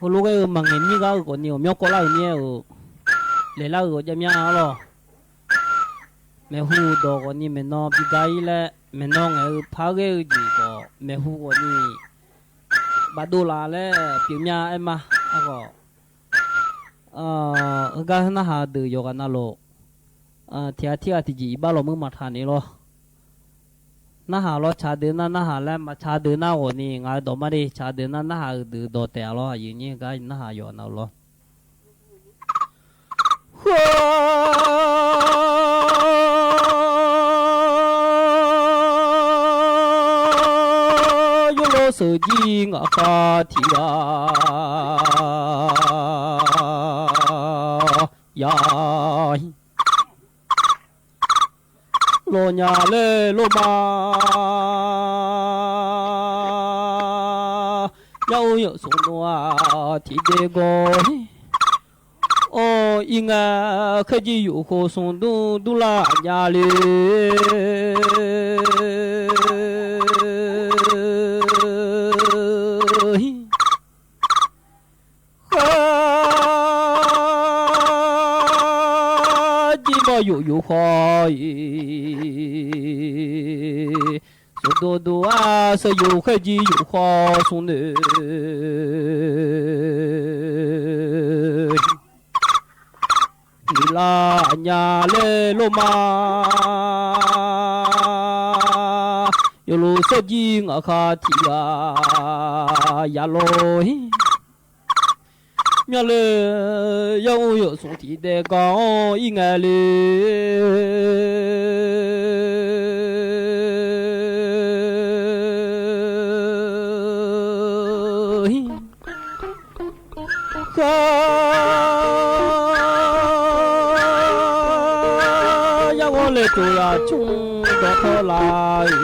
Heulof ghae-eu maqngaeq mir ghar-eu khawfni ghawqmyanr kawvlar-euq mir-aer-euq, laeqlar-euq ghawqjav mya-ar lawq. maeqhu dawq ghawqni maeqnan bi gar-ir laer, maeqnan ngaeq-eu par ghae-eu jeq khawf maeqhu ghawqni bafdov laf laer pyeufmya aer ma. Aerkhawf, heugar narhaq-eu deuq yawqghaq navluf, tiq ghaq tirghaq tiqjeq iqbax lawqmuir maqtaq ni lawr. Narhaq lawr ca deuq nar narhaq laer, maqca deuq nar ghawqni ngaq-eu dawq mar de, ca deuq nar narhaq-euq deuq dawq taef-a lawr. Aqyuif nyir gar narhaq yawqghaq navluf lawr. Heu, yawlov sheuqjir ngaq khaq tiq ghaq ya lawq nya laer lawr ma. Yar-or yawf smq nmr-aq tiqdeuv gawr-ir. Or, ir ngae khaerjir yufkhof smq dur durlar nya le. Khaerjir mawr yuf yuf khawf-iq, smq dur dur-ar shar yuf khaerjir yuf khawf smq noeq noeqlar nya laer lawr ma. Yawluf sarjir ngaq khaq tiq ghaq ya lawr-ir. Myanr le, yar-or yawf smq tiqdeuv gawr-ir ngae le. Khar, yar ghawr laer tsov yar cmr dawqtawr laf-iq,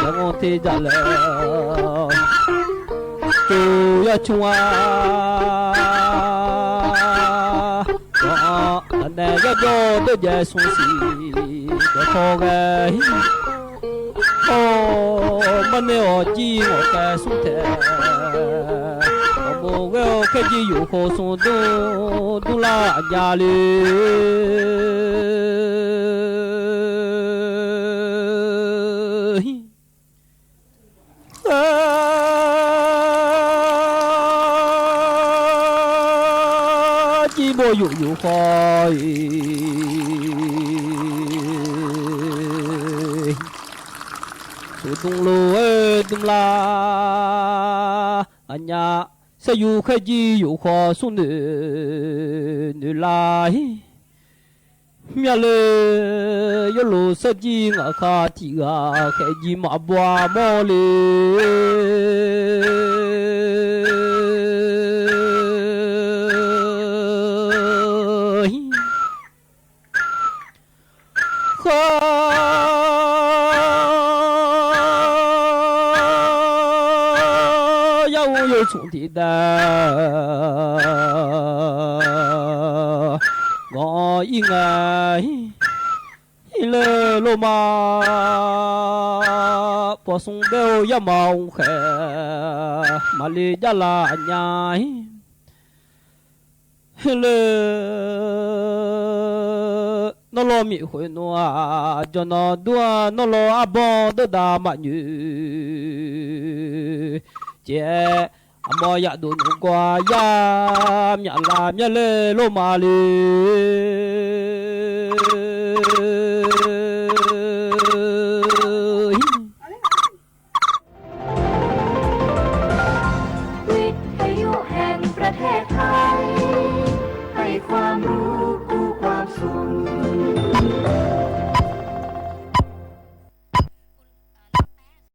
yar ghawr ter dzaq laer tsov yar cmr-ar. Ghawq-anr ghaqnae yar jawr dawrjaev smr siq dawqtawr ghae-ir. Or, marnae awq jir ngawqtae smr taeq, ghawqmof ghae-awr khaerjir yufkhof smq dur durlar nya le. Khaerjir mawr yuf yuf khawf-iq, smq dur lof-aer durlar aqnya. Saer yuf khaerjir yuf khawf smr noeq noeq lar-ir. Myanr le, yawluf sarjir ngaq khaq tiq ghaq khaerjir maqbaw-a mawr le. Khar, yar ur yawtsmq tiqdav gawq-ir ngae, ir le lorma, pawqsmr baer-eu yarmaf mr khaeq maqle jarlaf nya-ir. Heuler, nawr lawr miq khoeq nmr-aq, jawqnawq dur-a nawr lawr arbawr dawrdav maqnyoeq. Caeq-aer aqmawr yaqdov nmr gawr-a yar myaqlav myar ler lorma le.